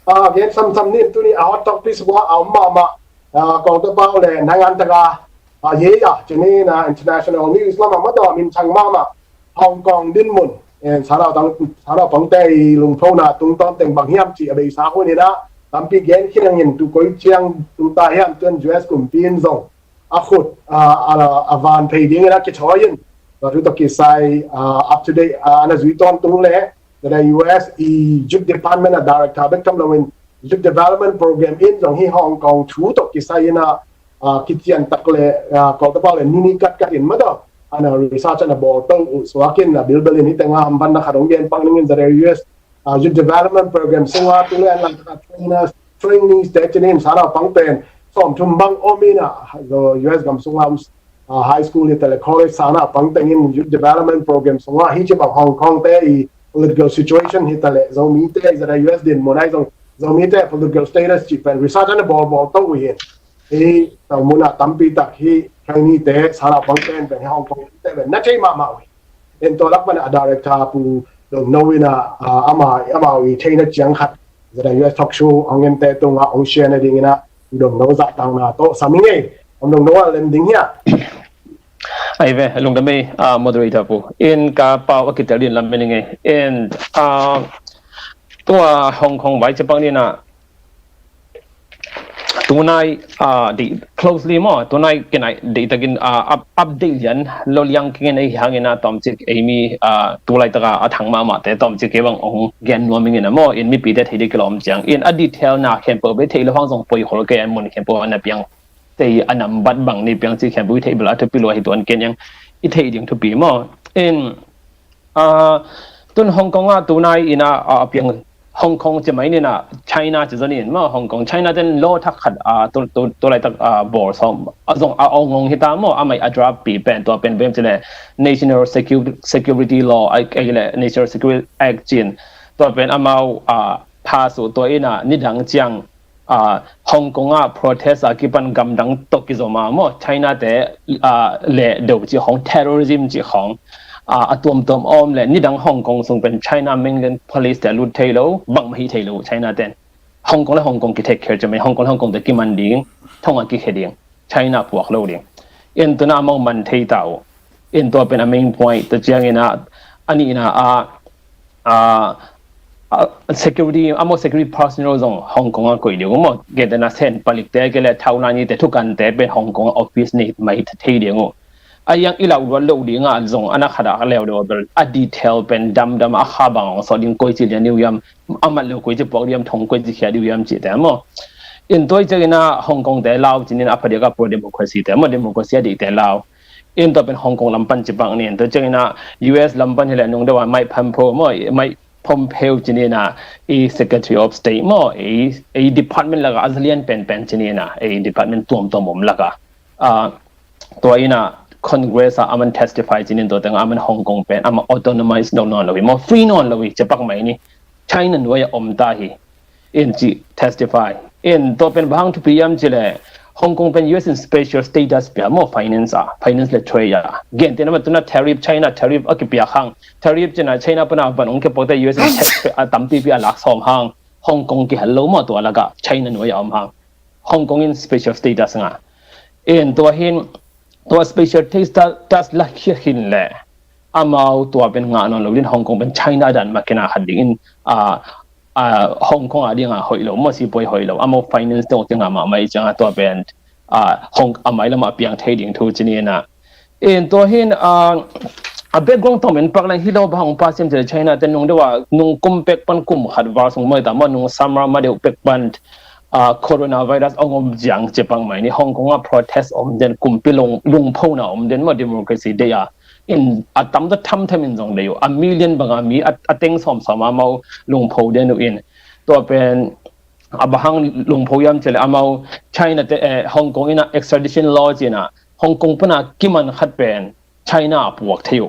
ah, gen samsam ni in, tuni a hot topics uh ah a om mahmah, ah, kawngtapau le naingan taka, ah, ye ya cih ni in ah international news lamah mate a minthang mahmah Hong Kong dinmun, eh, sanaupang, sanaupangte i lungphona tungtawn teng bang hiam cih a beisa hun in ah tampi gen khin ing in, tu koi ciang tung ta hiam, tuan US kumpi in zong a khut, ah, a, a van phei ding in ah kithawi in, tua thu tawh kisai, ah, up to date, ah, a na zui tawntung le, tua le US i Youth Department a director bek tham lo in Youth Development Program in zong hi Hong Kong thu tawh kisai in ah, ah, kician tak le, ah, kawngtapau le nini katkat in mate a na research a na bawl to uh suak in ah bilbel in hi teng a hamban na khat hong gen pak ning in ZIUS, ah, Youth Development Program sungah tu le a na trainers, trainees te cih ni in sanaupang pen sawmthum bang om in ah, US gam sungah, ah, high school hi ta le college sanaupang teng in Youth Development Program sungah hi ci bang Hong Kong te i political situation hi ta le Zomite ZIUS dinmun ah zong Zomite political status cih pen research a na bawlbawl to uh hi. Hi, tua mun ah tampi tak hi trainee te, sanaupang pen pen hi Hong Kong te pen na thei mahmah uh hi. En tua lak pan a director Pu Dong No in ah, ah, ama, amau i theihna ciang khat ZIUS Talk Show hong ngente tungah hong share na ding in ah Pu Dong No zahtakna tawh sam ing ei. Pu Dong No a lem ding hia? Ai ve, lungdam ei, ah, moderator pu. In ka pau a kitel din lam ning ei. In, ah, tua Hong Kong vai ci pak ni in ah tunai, ah, di closely maw, tunai kinai di takin, ah, up, update lian lo liang kingen ei hang in ah tawmcik ei mi, ah, tulai taka a thang mahmah te tawmcik kei bang hong gen nuam ing in ah maw, in mipite thei di kilawm ciang in a detail na khempeuh bek thei lo hang zong poi khol kei a, mun khempeuh a na piang tei a nambat bang ni piang ci khempeuh i theih bel a thupi lua hi tuan ken iang i theih ding thupi maw. In, ah, tun Hong Kong ah tunai in ah, ah, piang Hong Kong ci mai ni in ah China ci zon in maw, Hong Kong China ten law thak khat, ah, tu, tu, tulai tak, ah, bawl sawm a zong a ong ong hi ta maw, a mai a draft pi pen tua pen bem ci le National Secu-, Security Law, ai, ai le National Security Act cin tua pen amau, ah, pass uh tua in ah nidang ciang ah, Hong Kong ah protest a kipan gamdang tawh kizom a maw, China te, ah, le do cih khawng, terrorism cih khawng, ah, a tuamtuam a om le nidang Hong Kong sung pen China mainland police te lut thei lo, bangmah hih thei lo China ten. Hong Kong le Hong Kong ki take care ci mai, Hong Kong le Hong Kong te kiman ding, thong a kikhia ding, China puak lo ding. In tuna amau man thei ta uh. In tua pen a main point, tua ciangin ah, a nihna ah, ah, ah, security, amau security personnel zong Hong Kong ah koih ding uh maw. Gentehna sen palik te, kei le thauna ni te, thukan te pen Hong Kong ah office nei mai thei ding uh. A iang i lau luat lo ding ah zong a na khat ah leu deuh bel a detail pen damdam a kha bang hong sawh ding, koi ci lian ding uh hiam, a mat lo koi ci puak ding hiam, thong koi ci khia ding uh hiam cih te maw. In tua ciangin ah Hong Kong te lau cinin a phadiak ah pro democracy te maw, democracy a deih te lau. In tua pen Hong Kong lam pan ci bang ni in, tua ciangin ah U S lam pan hi le nung deuh ah Mike Pompeo maw, Mike Pompeo cinin ah i Secretary of State maw, i, i department lakah a zalian penpen cinin ah i department tuamtuam om lakah, ah, tua in ah Congress ah aman testify cinin tua tengah aman Hong Kong pen amah autonomize nawn lo hi maw, free nawn lo hi ci pak mai ni. China nuai ah om ta hi. In ci testify. In tua pen bang hang thupi hiam ci le Hong Kong pen U S in special status pia maw, finance ah, finance le trade ah. Gentehna mah tuna tariff, China tariff a kipiak hang, tariff cina China pana van hong kipuak te U S in tax a tampipi a lak sawm hang, Hong Kong kihel lo maw, tua lakah China nuai a om hang. Hong Kong in special status ngah. In tua hin, tua special status la khia khin le amau tua pen ngah nawn lo din Hong Kong pen China dan mah kina khat dingin, ah, Hong Kong a dingah hoih lo maw, sipuai hoih lo, amau finance tawh kingah mahmah i ciangah tua pen Hong a mailamah piang thei ding thu ci ni inah. In tua hin a background tawm in pak leng hi lo, bang hong pa siam ci le China te nung deuh a nung kum pek pan kum khat val sung maw, i ta maw, nung summer ma deuh pek pan coronavirus ong om ziang ci pak mai ni, Hong Kong ah protest om den, kumpi lungphona om den maw, Democracy Day a. In a tam ta thamtham in zong dei uh, a million banga mi a teng sawmsawm a mau lungpho den uh in. Tua pen a bang hang lungpho hiam ci le amau China te, eh, Hong Kong inah extradition law ci inah Hong Kong pana kiman khat pen China a puak thei uh.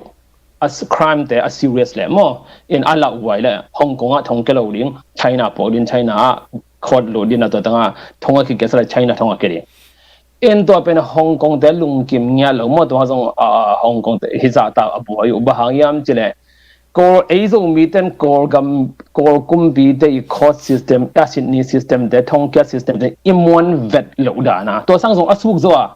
A crime te a serious le maw, in a lauhuai le Hong Kong ah thong kia lo ding, China a puak ding, China ah court lo ding, a tua tangah thong a kikesa le China thong a kia ding. In tua pen Hong Kong te lungkim ngiat lo maw, tua zong Hong Kong te hizahta a buai uh, bang hang hiam ci le Kawl, ei Zomi ten Kawl gam, Kawl kumpi te i court system, a Sydney system te, thongkia system te i muan vet lo dana, tua sang zong a suk zaw a.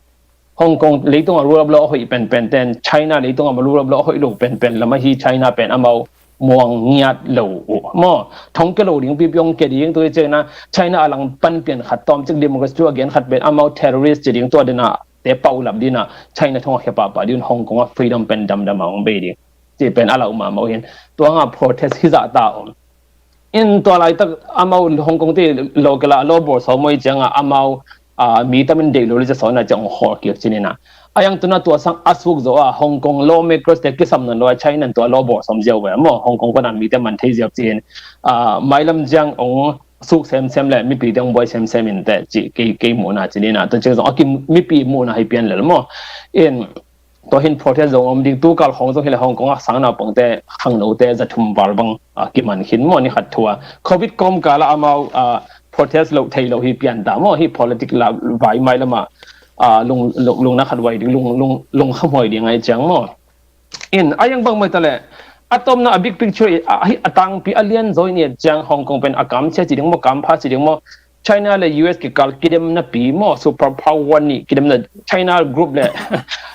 Hong Kong leitungah rule of law a hoih penpen ten China leitungah ma rule of law a hoih lo penpen lam ahi, China pen amau muang ngiat lo uh maw. Thong kia lo ding pipi hong kia ding, tua hi ciangin China a lang pan pian khat tawm cik, democracy thu a gen khat pen amau terrorist ci ding, tua dena te paulap dina China thong a khia pahpah ding, Hong Kong a freedom pen damdam a hong bei ding ci pen a lau mahmah uh hin. Tua hanga protest hizahta om. In tua laitak amau Hong Kong te local a law bawl sawm uh i cianga amau mi tamin deih lo le ca sawna ciang hong khawl kik ci ni inah. A yang tuna tua sang a suk zaw a Hong Kong lawmakers te kisam nan lo a China in tua law bawl sawm ziau ve maw, Hong Kong pana mi te man thei ziau ci in. Mailam ciang hong suk semsem le mipi te hong buai semsem in te ci kei, kei muhna ci ni inah, tua ciang zong a ki mipi muhna hi pian lel maw. In tua hin protest zong om ding, tukal khawng zong hi le Hong Kong a sang naupangte, khangnote za thum val bang kiman khin maw, ni khat thu a. Covid kawmkal ah amau protest loh thei lo hi pian ta maw, hi politic la vai mai lamah lung, lung, lungna khat vai ding, lung, lung, lungkham huai ding ai ciang maw. In a yang bang mai ta le a tawmna a big picture i a, a tangpi a lian zaw i ni ciang Hong Kong pen a kamsia ci ding maw, kampha ci ding maw, China le U S kikal kidemna pi maw, super power nih kidemna, China group le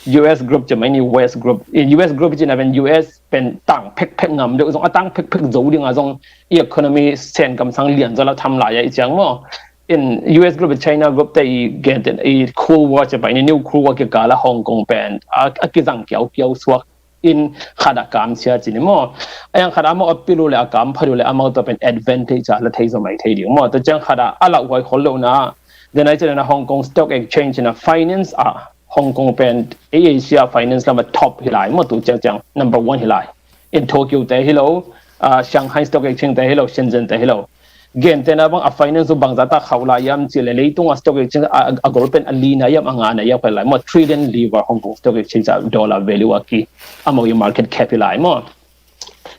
U S group ci mai ni, West group. In U S group ci na pen U S pen tang phekphek ngam deuh zong, a tang phekphek zo dinga zong i economy sen kamsang lian zaw la tham lai a i ciang maw. In U S group, China group te i gen ten i Cold War ci pai ni, New Cold War kikal a Hong Kong pen a, a kizang kiaukiau suak in khat a kamsia ci ni maw. A yang khat a amau a pil uh le a kampha uh le amau tua pen advantage a la thei zaw mai thei ding maw. Tua ciang khat a a lauhuai khol lohna, den ai ci lena Hong Kong Stock Exchange na finance a Hong Kong pen Asia finance lama top hi lai maw, tu ciang ciang number one hi lai. In Tokyo te hi lo, Shanghai Stock Exchange te hi lo, Shenzhen te hi lo. Gentehna bang a finance uh bangzah ta khauh lai hiam ci le leitung a stock exchange a, a gol pen a lina hiam a ngana hiam khel lai maw, trillion liver Hong Kong Stock Exchange a dollar value a ki amau i market cap hi lai maw.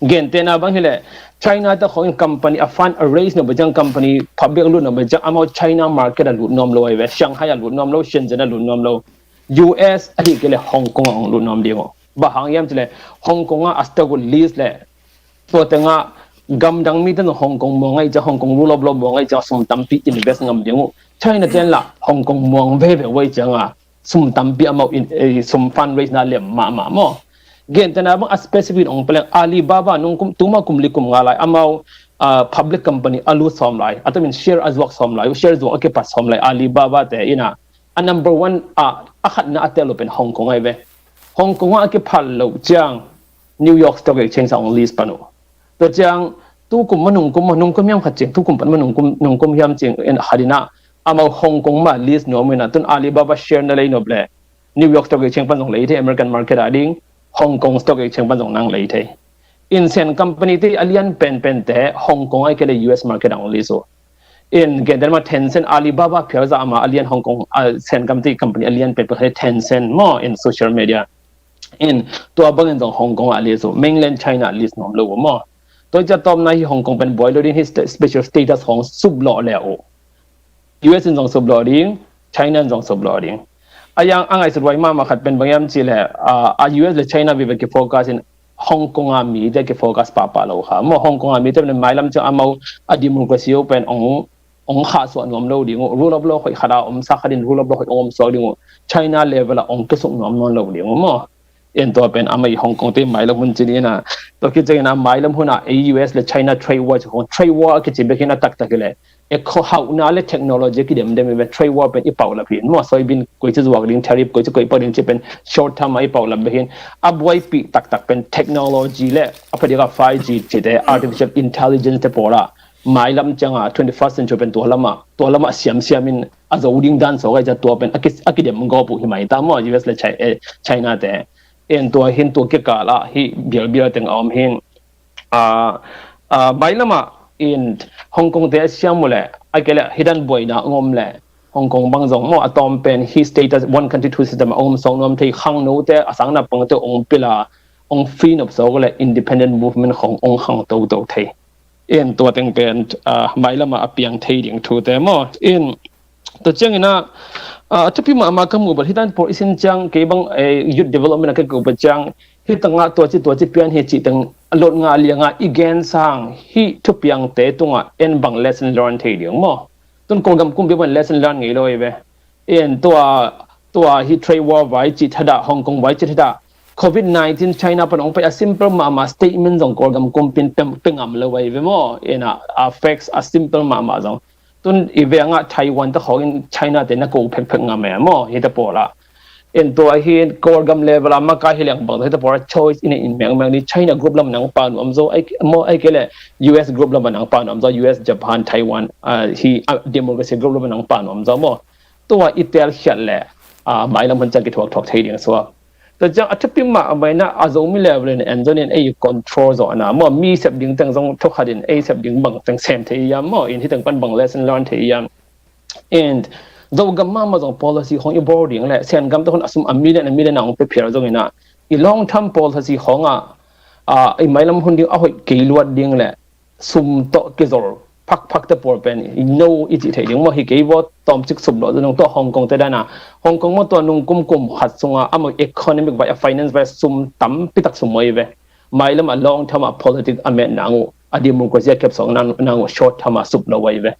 Gentehna bang hi le China te khong in company a fund a raise nuam ciang, company public a lut nuam ciang amau China market a lut nuam lo ai ve, Shanghai a lut nuam lo, Shenzhen a lut nuam lo, U S ahi kei le Hong Kong a hong lut nuam ding uh. Bang hang hiam ci le Hong Kong a a stock uh list le tua tengah gamdang mite zong Hong Kong muang ai ciang, Hong Kong rule of law muang ai ciang sum tampi invest ngam ding uh. China ten lah Hong Kong muang veve uh ai cianga sum tampi amau in, eh, sum fundraise na lem mahmah maw. Gentehna bang a specific ong peleng Alibaba nung kum, tuma kum li kum nga lai amau public company a lut sawm lai, a tamin share a zuak sawm lai, share zuak a kipat sawm lai Alibaba te ina a number one a, a khatna a tel lo pen Hong Kong ai ve. Hong Kong a kiphal lo ciang New York Stock Exchange a ong list pan uh. Tua ciang tu kum ma nung kum ma nung kum hiam khat ciang, tu kum pan ma nung kum, nung kum hiam ciang in khat ina amau Hong Kong ma list nuam ina tun Alibaba share na lei nop le New York Stock Exchange pan zong lei thei, American market a ding, Hong Kong Stock Exchange pan zong nang lei thei. In sen company te a lian penpen te Hong Kong ai kei le U S market a ong list uh. In gentehna Tencent, Alibaba phial zah ama a lian Hong Kong a sen company, company a lian penpen Tencent maw, in social media. In tua bangin zong Hong Kong a list uh, mainland China a list nuam lo uh maw. Tua cia tawpna hi Hong Kong pen buai lo ding hi, special status hong sup lawh le uh. U S in zong sup lawh ding, China in zong sup lawh ding. A yang a ngaihsut huai mahmah khat pen bang hiam ci le a U S le China vive kifocus in Hong Kong a mite kifocus pahpah lo kha maw. Hong Kong a mite pen mailam ciang amau a democracy uh pen ong, ong khahsuah nuam lo ding uh, rule of law hoih khat a omsa khat in rule of law hoih ong omsuak ding uh, China level a ong kisuk nuam nawn lo ding uh maw. En tua pen amah i Hong Kong te mailam hun ci ni na. Tua kici ciangin a mailam hun a ei U S le China trade war ci khong, trade war a kici bek hi na taktak hi le. E kho hauhna le technology a kidemdem hi ve, trade war pen i paulap hi in maw, soybean koi ci zuak ding, tariff koi ci koi pah ding ci pen short term a i paulap bek hi in. A buaipih taktak pen technology le a phadiak a five G ci te, artificial intelligence te pawl a mailam ciang a twenty first century pen tua lam a, tua lam a siamsiam in a zo ding dan sawk a i ca tua pen a ki, a kidem gawp uh hi mai ta maw, U S le Chi-, eh, China te. En tua hin tua kikal ah hih bialbial teng a om hin, a, a, mailam ah in Hong Kong te a siam uh le, a kei le hih dan buaina a om le, Hong Kong bang zong maw a tawm pen hih status one country two system a om sawk nuam thei, khangno te a sang naupang te ong pil a, ong free nop sawk le independent movement khong ong khang toto thei. En tua teng pen, a, mailam ah a piang thei ding thu te maw. En tua ciangin a, a, a thupi mahmah ka muh bel hih dan pawl i sin ciang kei bang, eh, youth development a ka keu bel ciang hih tang ah tua ci tua ci pian hi cih teng a lot ngah liang a i gen sang hih thupiang te tungah en bang lesson learn thei ding maw. Tun Kawlgam kumpi bang lesson learn ngei lo hi ve. En tua, tua hih trade war vai cih thadah, Hong Kong vai cih thadah, covid nineteen China pan ong pai a simple mahmah statement zong Kawlgam kumpi in pe, pe ngam lo vai ve maw. En a, a facts a simple mahmah zong. Tun i veng ah Taiwan te khawng in China te na ko phekphek ngam e maw, hih te pawl ah. En tua hi Kawlgam level a makai hi leng bang hih te pawl a choice i nei in mengmeng ni, China group lam nang pau nuam zaw, ai maw, ai kei le U S group lam nang pau nuam zaw, U S, Japan, Taiwan, a, hih, a, democracy group lam nang pau nuam zaw maw. Tua i telkhiat le, a, mailam hun ciang kithuakthuak thei ding suak. Tua ciang a thupi mahmah in a Zomi level in en zong in ei control zawh na maw, mi sep ding teng zong thukhat in ei sep ding bang teng sem thei hiam maw, in hih teng pan bang lesson learn thei hiam. And Zogam mahmah zong policy khong i bawl ding le Sengam te khong a sum a million a million a hong pe phial zong in a, i long term policy khong a, a, i mailam hun ding a hoih kei luat ding le sum tawh kizol phakphak te pawl pen i no i cih thei ding maw, hi kei vaw tawmcik sup lawh zong tawh Hong Kong te dan a, Hong Kong maw tua nung kum kum khat sung a amau economic vai a finance vai a sum tampi tak sum maw i ve. Mailam a long term a politic a met nang uh, a democracy a kepsawk nang, nang uh short term a sup lo vai ve.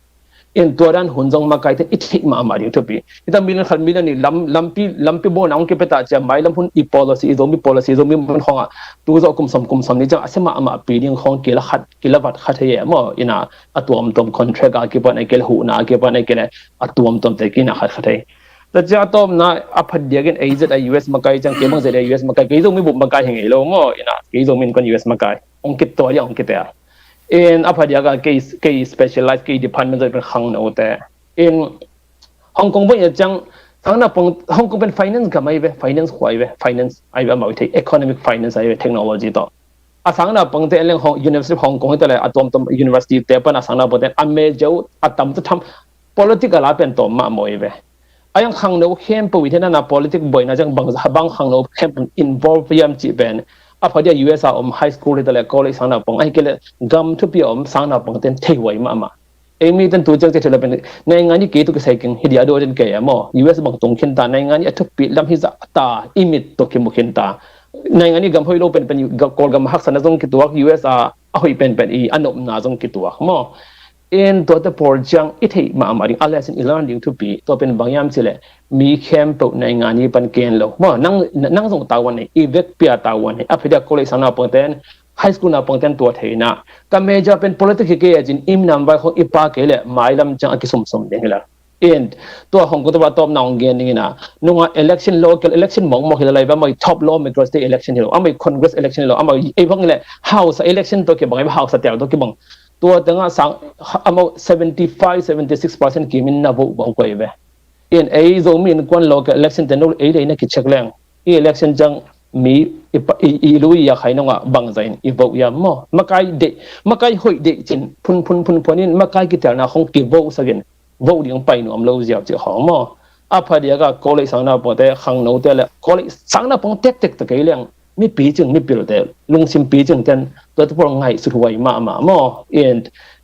In tua dan hun zong makai ten i theih mahmah ding thupi. Hih ta million khat million nih lam, lampi, lampi bawl nang hong kipia ta cia mailam hun i policy, i Zomi policy, i Zomi mun khong a tu zawh kum sawm kum sawm nih ciang a sia mahmah pi ding khong kila khat, kila vat khat hi e maw. In a a tuamtuam contract a kipan a kila, huhna a kipan a kila, a tuamtuam te kina khat khat hi. Ta cia a tawpna a phat diak in ei zet a U S makai ciang kei bang zet a U S makai, kei Zomi bup makai hi ngei lo maw. In a kei Zomi in kon U S makai. Hong kitua dia hong kitea. In a phat diak a kei, kei specialize, kei department zet pen khangno te. In Hong Kong bang ia ciang sang naupang, Hong Kong pen finance gam ai ve, finance khua ai ve, finance ai ve, amau i thei economic finance ai ve, technology tawh. A sang naupang te en leng Hong, University of Hong Kong hi ta le a tuamtuam university te pan a sang naupang te a major uh a tam tu tham political a pen tawm mahmah i ve. A yang khangno khempeuh i thei na, na politic buaina ciang bang, bang khangno khempeuh involve hiam cih pen a phat dia U S a om high school hi ta le college sang naupang, ahi kei le gam thupi a om sang naupang ten thei huai mahmah. Ei mi ten tu ciang ci thei lo pen naingan i kei tu kisai keng hi dia do den kei a maw. U S bang tung khin ta, naingan i a thupi lam hi zah ta, i mit tu kimu khin ta. Naingan i gam hoih lo pen pen Kawlgam haksatna zong kituak, U S a a hoih pen pen i a nopna zong kituak maw. In tua te pawl ciang i theih mahmah ding a lesson i learn ding thupi, tua pen bang hiam ci le mi khempeuh naingan i pan ken lo maw. Nang, nang zong tavuan nei, i vekpi a tavuan nei. A phat dia college sang naupang ten, high school naupang ten tua theihna, ka major pen politics hi kei a cin i minam vai khong i pa kei le mailam ciang a kisumsum ding hi la. In tua Hong Kong tua tawpna hong gen ding in a, nunga election, local election mawkmawk hi la lai va, amau i top lawmakers te election hi lo, amau i Congress election hi lo, amau i ei bang le House election tawh kibang, ei House a tel tawh kibang. Tua tengah sang amau seventy five, seventy six percent kimin na vote bang koi ve. In ei Zomi innkuan local election te no ei dei na kicheck leng, i election ciang mi i, i, i lui i a khai nongah bangza in i vote hiam maw. Makai deih, makai hoih deih cin phun phun phun phun in makai kitelna khong ki vote sak in vote ding pai nuam lo ziau cih khong maw. A phat dia ka college sang naupang te, khangno te le college sang naupang tektek te kei leng mipi cing, mipil te, lungsim pi cing ten tua te pawl ngaihsut huai mahmah maw. In,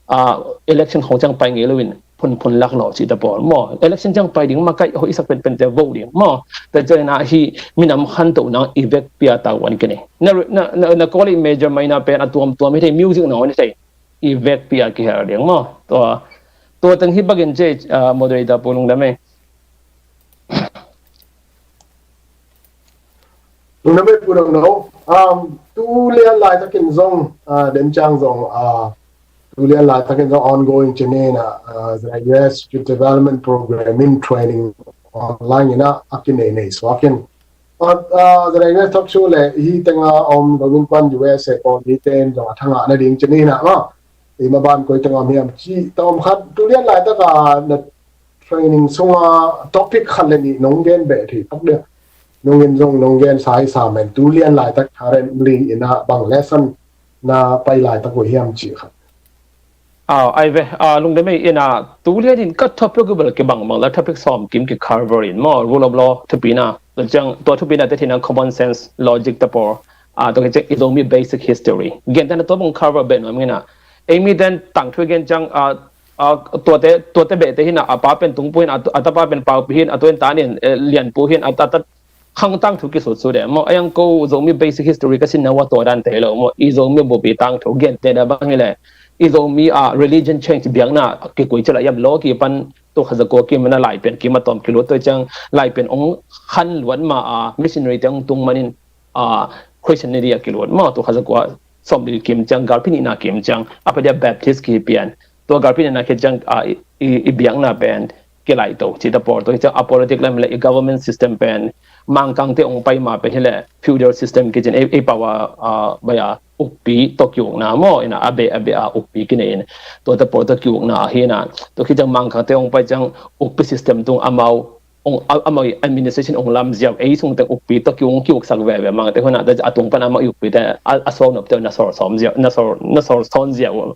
ah, election khong ciang pai ngei lo in phunphun lak lawh cih te pawl maw. Election ciang pai ding, makai hoihsak penpen te vote ding maw. Tua ciangin ah hih minam khantoh nang i vekpi a tavuan kei ni. Na, na, na, na college major, minor pen a tuamtuam hi thei, music na hong hi thei, i vekpi a kihel ding maw. Tua, tua teng hi bakin ci, ah, moderator Pu Lungdam ei. Lungdam ei Pu Dong No. Um, tu lian laitakin zong, uh, den ciang zong, uh, tu lian laitakin zong ongoing ci ni na, uh, U S Youth Development Program in training online ina a kinei nei suakin. Uh, uh, U S talk show le hi tenga om Zomi Innkuan U S A pawl hi ten zong a thangah na ding ci ni na ma. I maban koi tenga om hiam ci ta om khat tu lian laitaka na training sunga topic khat le nih nong gen beh thei tak dia. Nong in zong nong gen sa i sa men tu lian laitak currently ina bang lesson na pai laitak uh hiam ci khat. Aw, ai ve, a, lungdam ei ina tu lian in ka topic bel kibang bang la topic sawm kim ki cover in maw, rule of law thupina, tua ciang tua thupina te thina common sense logic te pawl, a, tua ciang i Zomi basic history. Gen tana tua bang cover beh nuam ina. Ei mi ten tangthu gen ciang, a, a, tuate, tuate behte hina, a pa pen Tungpu hin, a, a tapa pen Paupi hin, a tuan ta nin, eh, Lianpu hin, a, a, a, khang tangthu kisut su de maw. A yang ko Zomi basic history ka sin na wa tua dan te lo maw. I Zomi bupi tangthu gen te da bang hi le. I Zomi a religion change biakna kikui cila yam lo ki pan tu kha za ko ki mana lai pen ki ma tom ki lo to ciang lai pen ong khan luat ma a missionary te ong tung manin a Christianity a kiluat maw, tu kha za kua sawm li kim ciang, galpi nihna kim ciang, a padia Baptist ki pian. Tua galpi nihna ki ciang, a, i, i, i biakna pen kilaito ci ta pawl. Tua hi ciang a politic lam le i government system pen Mangkangte ong pai ma pen hi le feudal system ki cin ei, ei pawa, a, baya ukpi to kiukna maw, ina a be, a be a ukpi ki nei in. Tua ta pawl to kiukna hi na. Tua ki ciang Mangkangte ong pai ciang ukpi system tung amau ong, a, amau i administration ong lam ziau, ei sung teng ukpi to ki ong ki uksak veve mang te hona, a tung pan amau i ukpi te a, a sawm nop te na sawr sawm ziau, na sawr, na sawr sawn ziau.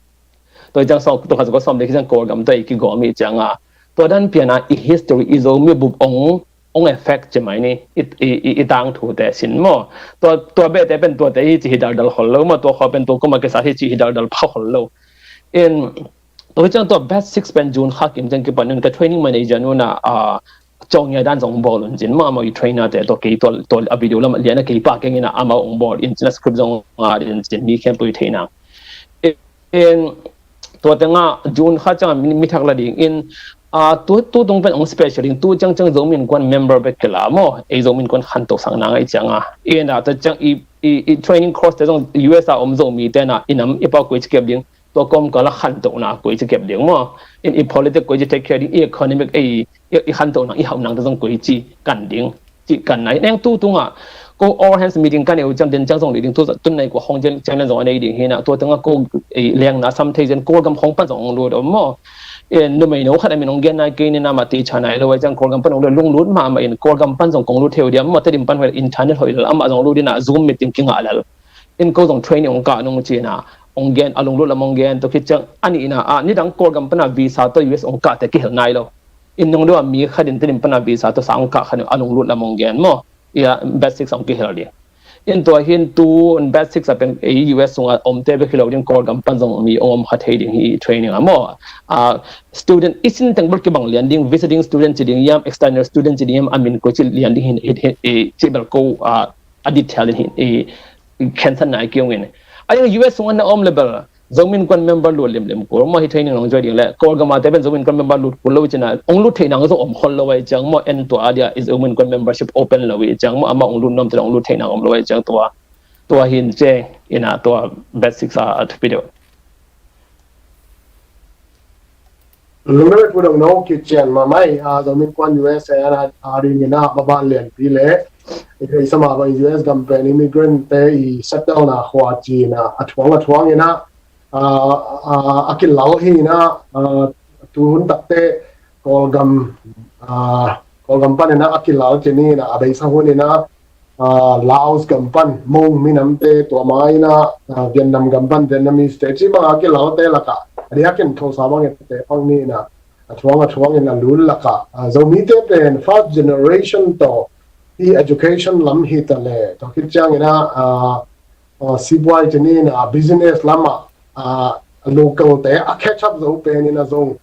Tua i ciang sawm, tua kha za ko sawm le ki ciang Kawlgam to i kigawm i ciang a. Tua dan pian a i history i Zomi bup ong, ong affect ci mai ni, i, i, i, i tangthu te sin maw. Tua, tua beh te pen tua te hi ci hi daldal hol lo maw, tua khaw pen tua kuma kisa hi ci hi daldal pha hol lo. In, tua hi ciang tua batch six pen June kha kim ciang kipan nun ka training manager nun a, a, cawng ngai dan zong bawl un cin maw, amau i trainer te tua kei tua, tua a video lam lian a kei pa keng ina amau ong bawl in cin a script zong nga din cin mi khempeuh i thei nang. In, tua tenga June kha ciang mi, mi thak la ding in, a, tu, tu tung pen ong special ding, tu ciang ciang Zomi Innkuan member bek kila maw, ei Zomi Innkuan khanto sang nang ei ciang a. In a, tua ciang i, i, i training course te zong U S a om Zomi te na, i nam i pau koi ci kep ding, tua kawmkal a khantohna koi ci kep ding maw. In i politic koi ci take care ding, i economic ei, i, i khantohna, i hauhnang te zong koi ci kan ding. Ci kan nai neng tu tunga. Ko all hands meeting kan eu ciang den ciang zong li ding tu tun nai ko hong ciang ciang len zong a nei ding hi na. Tua tunga ko ei lengna sam thei ciang Kawlgam hong pan zong ong lut om maw. In numei no khat a min ong gen nai kei ni na ma ti cha nai lo ai ciang Kawlgam pan ong lut lunglut ma ma in Kawlgam pan zong kong lut theu diam maw te dim pan hoi internet hoi lal ama zong lut dina Zoom meeting kingah lal. In ko zong training ong kah nung cina ong gen a lunglut lam ong gen to khit ciang a nihna a nidang Kawlgam pana visa to U S ong kah te kihel nai lo. In nung deuh a mi khat in tedim pana visa to sa ong kah khat a lunglut lam ong gen maw. Ia batch six ong kihel ding. In tua hin tu batch six a pen ei U S sunga om te bek hi lo ding Kawlgam pan zong mi ong om kha thei ding hi training a maw. A student i sin teng bel kibang lian ding, visiting student ci ding iam, external student ci ding iam, a min ko ci lian ding hin, hin, hin, i ci bel ko a a detail in hi, i, i khensan nai kiung in. A ding U S sung an na om le bel, Zomi Innkuan member lut limlim kul, maw hi training nong join ding le, Kawlgam a te pen Zomi Innkuan member lut kul lo cina, ong lut thei nang zong om khol lo ai ciang, maw en tua a dia, i Zomi Innkuan membership open lo i ciang, maw ama ong lut nom te ong lut thei nang om lo ai ciang tua, tua hin ciang, ina tua batch six a, a thupi deuh. Lungdam ei Pu Dong No, kician mahmah ei, a, Zomi Innkuan U S A ana, a, ding ina, maban lianpi le, i thei sama bang U S gam pen immigrant te i settle na khua ci ina, a thuang, a thuang ina, a, a, a kilal hi ina, a, tuhun takte Kawlgam, a, Kawlgam pan ina, a kilal ci ni ina, a beisa hun ina, a, Laos gam pan Hmong minamte tua ma ina, a, Vietnam gam pan Vietnamese te ci banga kilalte laka a diakin thosa bang ete pang ni ina a thuang a thuang ina lul laka, a, Zomite pen first generation to hi education lam hi ta le to khit ciang ina, a, a, sibuai ci ni ina business lama, a, local te a catch up zo pen ina zong,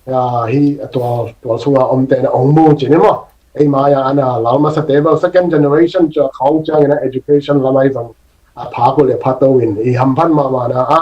a, hi a tual, tual sunga omte na ong mu ci ni maw. Ei maya ana lal masa te bel second generation ca khawng ciang ina education lamai zong a pha ko le pha to in i hamphan mama na a,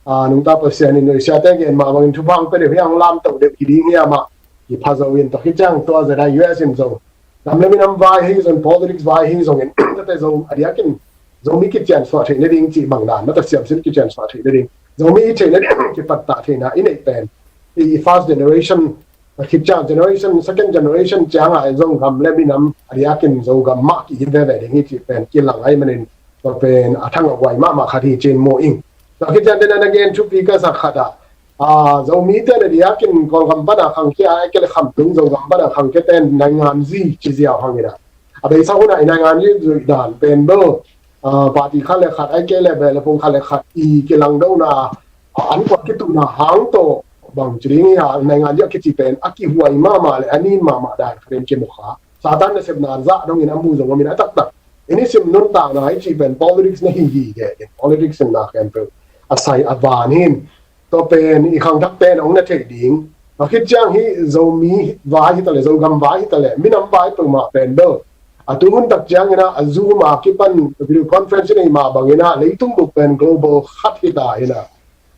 a, nungta Pasian in nuisia te gen ma bangin thupha ong pe deuh hi ang lam to deuh hi ding hi ama i pha zo in to hi ciang tua zeda U S in zong Gam le minam vai hi zong, politics vai hi zongin, tate Zo a diakin Zomi kician suah theih nading cih bang dan, mata siamsin kician suah theih nading, Zomi i theih nading kipattah theihna i neih pen, i first generation, a khit ciang generation, second generation ciangah zong gam le minam a diakin Zogam mah ki-it veve ding hi cih pen kilang ahih manin, tua pen a thang a guai mahmah khat hi cin mu ing. Tua khit ciang tena na gen thupi ka sak khat ah, a, Zomite na diakin Kawlgam pana khangkhia, a kele Khamtung Zogam pana khangkhia ten nainganzi ci ziau hangin ah, a beisa hunah i nainganzi zuih dan pen bel, a, party khat le khat, a kele beh le pung khat le khat i kilangdona, a, an kuat kituhna hang tawh bang ci ding hi a, nainganzi a kici pen a kihuai mahmah le a nin mahmah dan khatin kimu kha. Satan nasepna zah dongin a mu zong om in a taktak i nisim nuntakna i cih pen politics na hi hi ge in, politics in na khempeuh a sai a van hin. Tua pen i khangthakte in hong na theih ding. A khit ciang hi Zomi vai hi ta le, Zogam vai hi ta le, minam vai peuhmah pen bel, a tu hun tak ciangin ah a Zoom a kipan video conference i neih mah bangin ah leitung bup pen global khat hi ta in ah,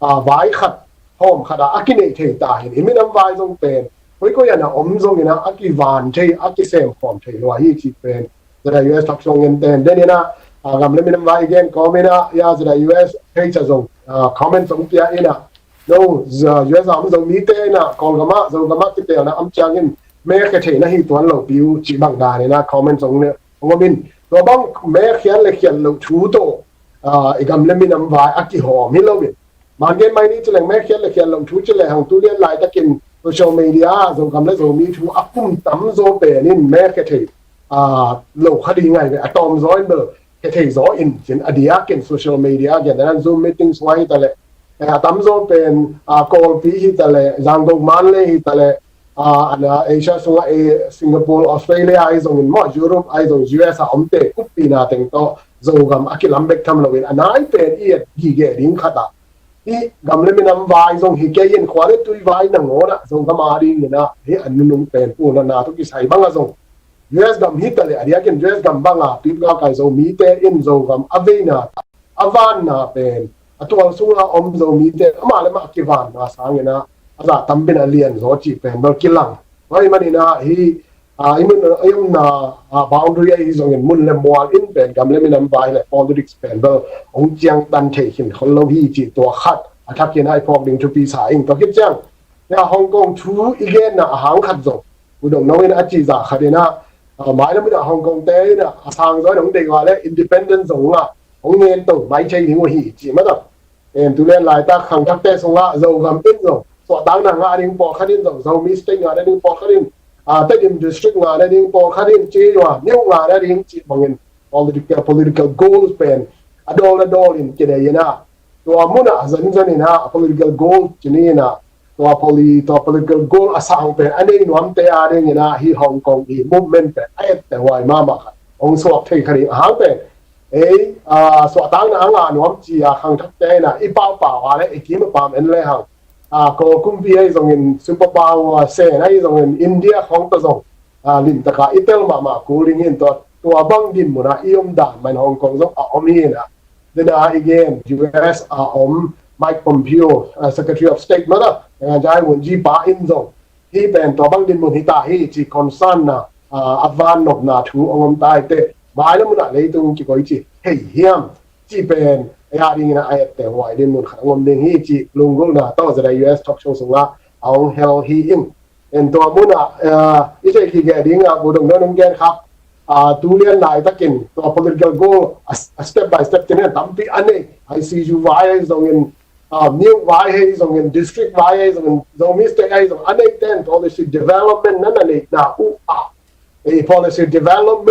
a, vai khat, hawm khat ah a kineih thei ta hin. I minam vai zong pen koikoi ah na om zongin ah a kivan thei, a kisem khawm thei lua hi cih pen ZIUS thak suang in ten den in ah, a, gam le minam vai i gen kawm in ah, ya ZIUS page ah zong, a, comment zong pia in ah, no, Z-, US a om Zomite in ah Kawlgam ah, Zogam ah kitelna om ciangin mekhia theihna hi tuan lo pi uh cih bang dan in ah comment zong ne hong om in. Tua bang mekhiat le khiat loh thu tawh, a, i gam le minam vai a kihawm hi lo in. Man gen mai ni ci leng, mekhiat le khiat loh thu ci leng hang tu lian laitakin social media ah Zogam le Zomi thu a kum tamzaw pen in mekhia thei, a, lo kha ding ngai ve, a tawmzaw in bel khia thei zaw in cin a diakin social media gen dan Zoom meeting sung ah hi ta le, eh, a tamzaw pen, a, Kawlpi hi ta le, Zangkong Manlei hi ta le, a, ana Asia sungah, eh, Singapore, Australia ahi zongin maw, Europe ahi zong, US a omte kuppina teng tawh Zogam a kilam bek tham loin a nai pen i et gige ding khat ah, i gam le minam vai zong hi kei in, khua le tui vai nangawn ah Zogam a dingin ah hi a nunung pen puhna na tawh kisai bang ah zong US gam hi ta le, a diakin US gam bang ah tuipga kai Zomite in Zogam a veina a vanna pen, a tual sunga om Zomite amah le mah kivanna sangin ah a zah tambin a lian zaw cih pen bel kilang. Tua ahih manin ah hi, a, i mun, i omna, a, boundary ahi zongin mun le mual in pen gam le minam vai le politics pen bel hong ciangtan thei khin khol lo hi cih tua khat a thakin ah i phawk ding thupi sa ing. Tua khit ciang, ya, Hong Kong thu i genna a hang khat zong, U Dong No in a cih zah khat in ah, a, mailam in ah Hong Kong te in ah a sang zaw in hong deih uh a le independent zong ah hong ngen to mai thei ding uh hi cih mah tawh. En tu lian laitak khangthakte sungah Zogam in zong suahtakna ngah ding pawlkhat in zong, Zomi State ngah ding pawlkhat in, a, Tedim District ngah ding pawlkhat in, ci uh a, Myo ngah ding cih bangin political, political goals pen a dawl a dawl in kinei in ah, tua munah a zenzen in ah a political goal ci ni in ah, tua poli-, tua political goal a sang pen a nei nuamte a dingin ah hi Hong Kong i movement pen a etteh huai mahmah khat hong suak thei kha ding a hang pen, ei, a, suahtakna a ngah nuam ci a khangthakte in ah i paupau a le i kim a pam en le hang, a, Kawl kumpi ahi zongin, superpower, a, Sen ahi zongin, India khawng tawh zong, a, limtaka i tel mahmah kul ding in, tua, tua bang dinmun ah i om dan mah in Hong Kong zong a om hi in ah, dena i gen US a om Mike Pompeo, a, Secretary of State mah tawh, Ngan Jai Wun Ji pa in zong hih pen tua bang dinmun hi ta hi ci concern na, a, a vannopna thu hong om ta hi teh, mailam munah leitung kikoih ci hei hiam cih pen ei a dingin a etteh huai dinmun khat hong om ding hi cih lunggulhna tawh ZIUS talk show sungah a hong hel hi ing. En tua munah, a, i theih kik dingah U Dong No in hong gen kha, a, tu lian laitakin tua political goal a, a step by step ci ni in tampi a nei, ICU vai ahi zongin, a, Myo vai ahi zongin, district vai ahi zongin, Zomi State ahi zongin, a neite in policy development na na neihna uh ah, ei, policy development